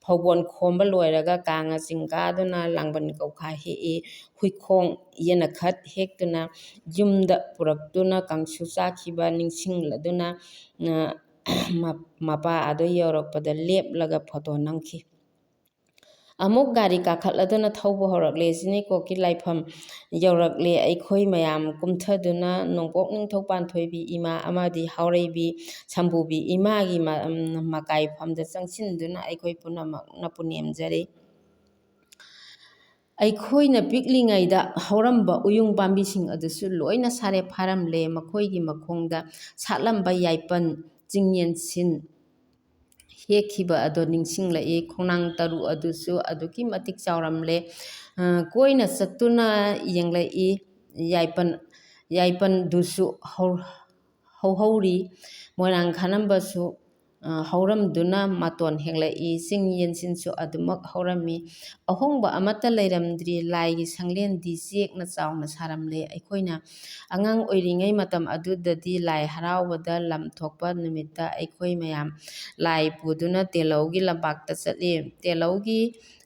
ꯐꯧꯒꯣꯟ ꯈꯣꯝꯕ ꯂꯣꯏꯔꯒ ꯀꯥꯡꯒ ꯆꯤꯡ ꯀꯥꯗꯨꯅ ꯂꯥꯡꯕꯟ ꯀꯧꯈꯥ ꯍꯦꯛꯏ꯫ ꯍꯨꯏꯈꯣꯡ ꯌꯦꯅꯈꯠ ꯍꯦꯛꯇꯨꯅ ꯌꯨꯝꯗ ꯄꯨꯔꯛꯇꯨꯅ ꯀꯥꯡꯁꯨ ꯆꯥꯈꯤꯕ ꯅꯤꯡꯁꯤꯡꯂꯗꯨꯅ, ꯑ, ꯃ-, ꯃꯄꯥ ꯑꯗꯨ ꯌꯧꯔꯛꯄꯗ ꯂꯦꯞꯂꯒ ꯐꯣꯇꯣ ꯅꯝꯈꯤ꯫ ꯑꯃꯨꯛ ꯒꯥꯔꯤ ꯀꯥꯈꯠꯂꯗꯨꯅ ꯊꯧꯕ ꯍꯧꯔꯛꯂꯦ꯫ ꯆꯤꯅꯤꯀꯣꯛꯀꯤ ꯂꯥꯏꯐꯝ ꯌꯧꯔꯛꯂꯦ꯫ ꯑꯩꯈꯣꯏ ꯃꯌꯥꯝ ꯀꯨꯝꯊꯗꯨꯅ ꯅꯣꯡꯄꯣꯛ ꯅꯤꯡꯊꯧ ꯄꯥꯟꯊꯣꯏꯕꯤ ꯏꯃꯥ ꯑꯃꯗꯤ ꯍꯥꯎꯔꯩꯕꯤ ꯁꯝꯕꯨꯕꯤ ꯏꯃꯥꯒꯤ ꯃ-, ꯃꯀꯥꯏꯐꯝꯗ ꯆꯪꯁꯤꯟꯗꯨꯅ ꯑꯩꯈꯣꯏ ꯄꯨꯝꯅꯃꯛꯅ ꯄꯨꯅꯦꯝꯖꯔꯤ꯫ ꯑꯩꯈꯣꯏꯅ ꯄꯤꯛꯂꯤꯉꯩꯗ ꯍꯧꯔꯝꯕ ꯎꯌꯨꯡ ꯄꯥꯝꯕꯤꯁꯤꯡ ꯑꯗꯨꯁꯨ ꯂꯣꯏꯅ ꯁꯥꯔꯦ ꯐꯥꯔꯝꯂꯦ꯫ ꯃꯈꯣꯏꯒꯤ ꯃꯈꯣꯡꯗ ꯁꯥꯠꯂꯝꯕ ꯌꯥꯏꯄꯟ, ꯆꯤꯡꯌꯦꯟꯁꯤꯟ ꯍꯦꯛꯈꯤꯕ ꯑꯗꯣ ꯅꯤꯡꯁꯤꯡꯂꯛꯏ꯫ ꯈꯣꯡꯅꯥꯡ ꯇꯔꯨ ꯑꯗꯨꯁꯨ ꯑꯗꯨꯛꯀꯤ ꯃꯇꯤꯛ ꯆꯥꯎꯔꯝꯂꯦ꯫ ꯑ, ꯀꯣꯏꯅ ꯆꯠꯇꯨꯅ ꯌꯦꯡꯂꯛꯏ꯫ ꯌꯥꯏꯄꯟ, ꯌꯥꯏꯄꯟꯗꯨꯁꯨ ꯍꯧ-, ꯍꯧꯍꯧꯔꯤ꯫ ꯃꯣꯏꯔꯥꯡ ꯈꯥꯅꯝꯕꯁꯨ, ꯑ, ꯍꯧꯔꯝꯗꯨꯅ ꯃꯇꯣꯟ ꯍꯦꯛꯂꯛꯏ꯫ ꯆꯤꯡ ꯌꯦꯟꯁꯤꯟꯁꯨ ꯑꯗꯨꯃꯛ ꯍꯧꯔꯝꯃꯤ꯫ ꯑꯍꯣꯡꯕ ꯑꯃꯠꯇ ꯂꯩꯔꯝꯗ꯭ꯔꯤ꯫ ꯂꯥꯏꯒꯤ ꯁꯪꯂꯦꯟꯗꯤ ꯆꯦꯛꯅ ꯆꯥꯎꯅ ꯁꯥꯔꯝꯂꯦ꯫ ꯑꯩꯈꯣꯏꯅ ꯑꯉꯥꯡ ꯑꯣꯏꯔꯤꯉꯩ ꯃꯇꯝ ꯑꯗꯨꯗꯗꯤ ꯂꯥꯏ ꯍꯔꯥꯎꯕꯗ ꯂꯝ ꯊꯣꯛꯄ ꯅꯨꯃꯤꯠꯇ ꯑꯩꯈꯣꯏ ꯃꯌꯥꯝ ꯂꯥꯏ ꯄꯨꯗꯨꯅ ꯇꯦꯂꯧꯒꯤ ꯂꯝꯄꯥꯛꯇ ꯆꯠꯂꯤ꯫ ꯇꯦꯂꯧꯒꯤ,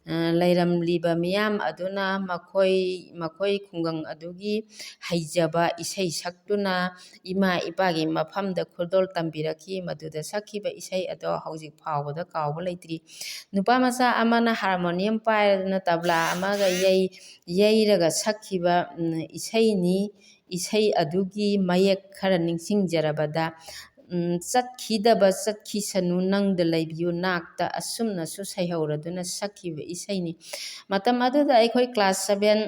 ꯑ, ꯂꯩꯔꯝꯂꯤꯕ ꯃꯤꯌꯥꯝ ꯑꯗꯨꯅ ꯃꯈꯣꯏ, ꯃꯈꯣꯏ ꯈꯨꯡꯒꯪ ꯑꯗꯨꯒꯤ ꯍꯩꯖꯕ ꯏꯁꯩ ꯁꯛꯇꯨꯅ ꯏꯃꯥ ꯏꯄꯥꯒꯤ ꯃꯐꯝꯗ ꯈꯨꯗꯣꯜ ꯇꯝꯕꯤꯔꯛꯈꯤ꯫ ꯃꯗꯨꯗ ꯁꯛꯈꯤꯕ ꯏꯁꯩ ꯑꯗꯣ ꯍꯧꯖꯤꯛ ꯐꯥꯎꯕꯗ ꯀꯥꯎꯕ ꯂꯩꯇ꯭ꯔꯤ꯫ ꯅꯨꯄꯥ ꯃꯆꯥ ꯑꯃꯅ ꯍꯥꯔꯃꯣꯅꯤꯌꯝ ꯄꯥꯏꯔꯗꯨꯅ ꯇꯕ꯭ꯂꯥ ꯑꯃꯒ ꯌꯩ-, ꯌꯩꯔꯒ ꯁꯛꯈꯤꯕ, ꯎꯝ, ꯏꯁꯩꯅꯤ꯫ ꯏꯁꯩ ꯑꯗꯨꯒꯤ ꯃꯌꯦꯛ ꯈꯔ ꯅꯤꯡꯁꯤꯡꯖꯔꯕꯗ, ꯎꯝ, "ꯆꯠꯈꯤꯗꯕ ꯆꯠꯈꯤꯁꯅꯨ ꯅꯪꯗ ꯂꯩꯕꯤꯌꯨ ꯅꯥꯛꯇ" ꯑꯁꯨꯝꯅꯁꯨ ꯁꯩꯍꯧꯔꯗꯨꯅ ꯁꯛꯈꯤꯕ ꯏꯁꯩꯅꯤ꯫ ꯃꯇꯝ ꯑꯗꯨꯗ ꯑꯩꯈꯣꯏ class seven,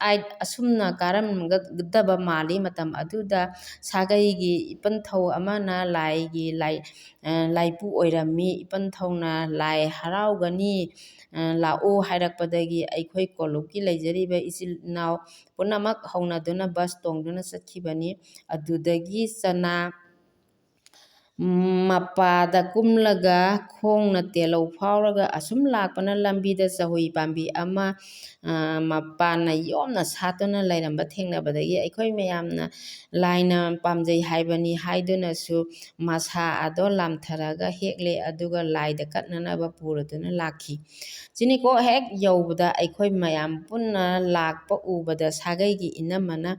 eight ꯑꯁꯨꯝꯅ ꯀꯥꯔꯝꯒꯗꯕ ꯃꯥꯜꯂꯤ꯫ ꯃꯇꯝ ꯑꯗꯨꯗ ꯁꯥꯒꯩꯒꯤ ꯏꯄꯟꯊꯧ ꯑꯃꯅ ꯂꯥꯏꯒꯤ ꯂꯥꯏ-, ꯑ, ꯂꯥꯏꯄꯨ ꯑꯣꯏꯔꯝꯃꯤ꯫ ꯏꯄꯟꯊꯧꯅ "ꯂꯥꯏ ꯍꯔꯥꯎꯒꯅꯤ, ꯑ, ꯂꯥꯛꯑꯣ" ꯍꯥꯏꯔꯛꯄꯗꯒꯤ ꯑꯩꯈꯣꯏ ꯀꯣꯂꯨꯞꯀꯤ ꯂꯩꯖꯔꯤꯕ ꯏꯆꯤꯜ ꯏꯅꯥꯎ ꯄꯨꯝꯅꯃꯛ ꯍꯧꯅꯗꯨꯅ bus ꯇꯣꯡꯗꯨꯅ ꯆꯠꯈꯤꯕꯅꯤ꯫ ꯑꯗꯨꯗꯒꯤ ꯆꯅꯥ ꯃꯄꯥꯗ ꯀꯨꯝꯂꯒ ꯈꯣꯡꯅ ꯇꯦꯂꯧ ꯐꯥꯎꯔꯒ ꯑꯁꯨꯝ ꯂꯥꯛꯄꯅ ꯂꯝꯕꯤꯗ ꯆꯍꯨꯏ ꯄꯥꯝꯕꯤ ꯑꯃ, ꯑ, ꯃꯄꯥꯟꯅ ꯌꯣꯝꯅ ꯁꯥꯠꯇꯨꯅ ꯂꯩꯔꯝꯕ ꯊꯦꯡꯅꯕꯗꯒꯤ ꯑꯩꯈꯣꯏ ꯃꯌꯥꯝꯅ ꯂꯥꯏꯅ ꯄꯥꯝꯖꯩ ꯍꯥꯏꯕꯅꯤ ꯍꯥꯏꯗꯨꯅꯁꯨ ꯃꯁꯥ ꯑꯗꯣ ꯂꯥꯝꯊꯔꯒ ꯍꯦꯛꯂꯦ, ꯑꯗꯨꯒ ꯂꯥꯏꯗ ꯀꯠꯅꯅꯕ ꯄꯨꯔꯗꯨꯅ ꯂꯥꯛꯈꯤ꯫ ꯆꯤꯅꯤꯀꯣꯛ ꯍꯦꯛ ꯌꯧꯕꯗ ꯑꯩꯈꯣꯏ ꯃꯌꯥꯝ ꯄꯨꯟꯅ ꯂꯥꯛꯄ ꯎꯕꯗ ꯁꯥꯒꯩꯒꯤ ꯏꯅꯝꯃꯅ,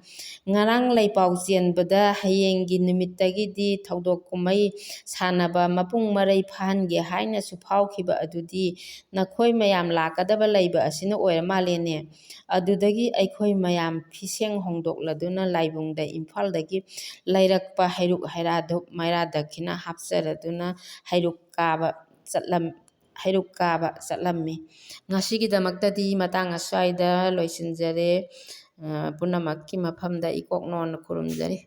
"ꯉꯔꯥꯡ ꯂꯩꯄꯥꯎ ꯆꯦꯟꯕꯗ ꯍꯌꯦꯡꯒꯤ ꯅꯨꯃꯤꯠꯇꯒꯤꯗꯤ ꯊꯧꯗꯣꯛ ꯀꯨꯝꯍꯩ ꯁꯥꯟꯅꯕ ꯃꯄꯨꯡ ꯃꯔꯩ ꯐꯥꯍꯟꯒꯦ ꯍꯥꯏꯅꯁꯨ ꯐꯥꯎꯈꯤꯕ ꯑꯗꯨꯗꯤ ꯅꯈꯣꯏ ꯃꯌꯥꯝ ꯂꯥꯛꯀꯗꯕ ꯂꯩꯕ ꯑꯁꯤꯅ ꯑꯣꯏꯔ ꯃꯥꯜꯂꯦꯅꯦ꯫ ꯑꯗꯨꯗꯒꯤ ꯑꯩꯈꯣꯏ ꯃꯌꯥꯝ ꯐꯤꯁꯦꯡ ꯍꯣꯡꯗꯣꯛꯂꯗꯨꯅ ꯂꯥꯏꯕꯨꯡꯗ ꯏꯝꯐꯥꯜꯗꯒꯤ ꯂꯩꯔꯛꯄ ꯍꯩꯔꯨꯛ ꯍꯩꯔꯥ ꯙꯨꯞ ꯃꯩꯔꯥ ꯗꯈꯤꯅ ꯍꯥꯞꯆꯔꯗꯨꯅ ꯍꯩꯔꯨꯛ ꯀꯥꯕ ꯆꯠꯂꯝ-, ꯍꯩꯔꯨꯛ ꯀꯥꯕ ꯆꯠꯂꯝꯃꯤ꯫ ꯉꯁꯤꯒꯤꯗꯃꯛꯇꯗꯤ ꯃꯇꯥꯡ ꯑꯁ꯭ꯋꯥꯏꯗ ꯂꯣꯏꯁꯤꯟꯖꯔꯦ꯫ ꯑ, ꯄꯨꯝꯅꯃꯛꯀꯤ ꯃꯐꯝꯗ ꯏꯀꯣꯛ ꯅꯣꯟꯅ ꯈꯨꯔꯨꯝꯖꯔꯤ꯫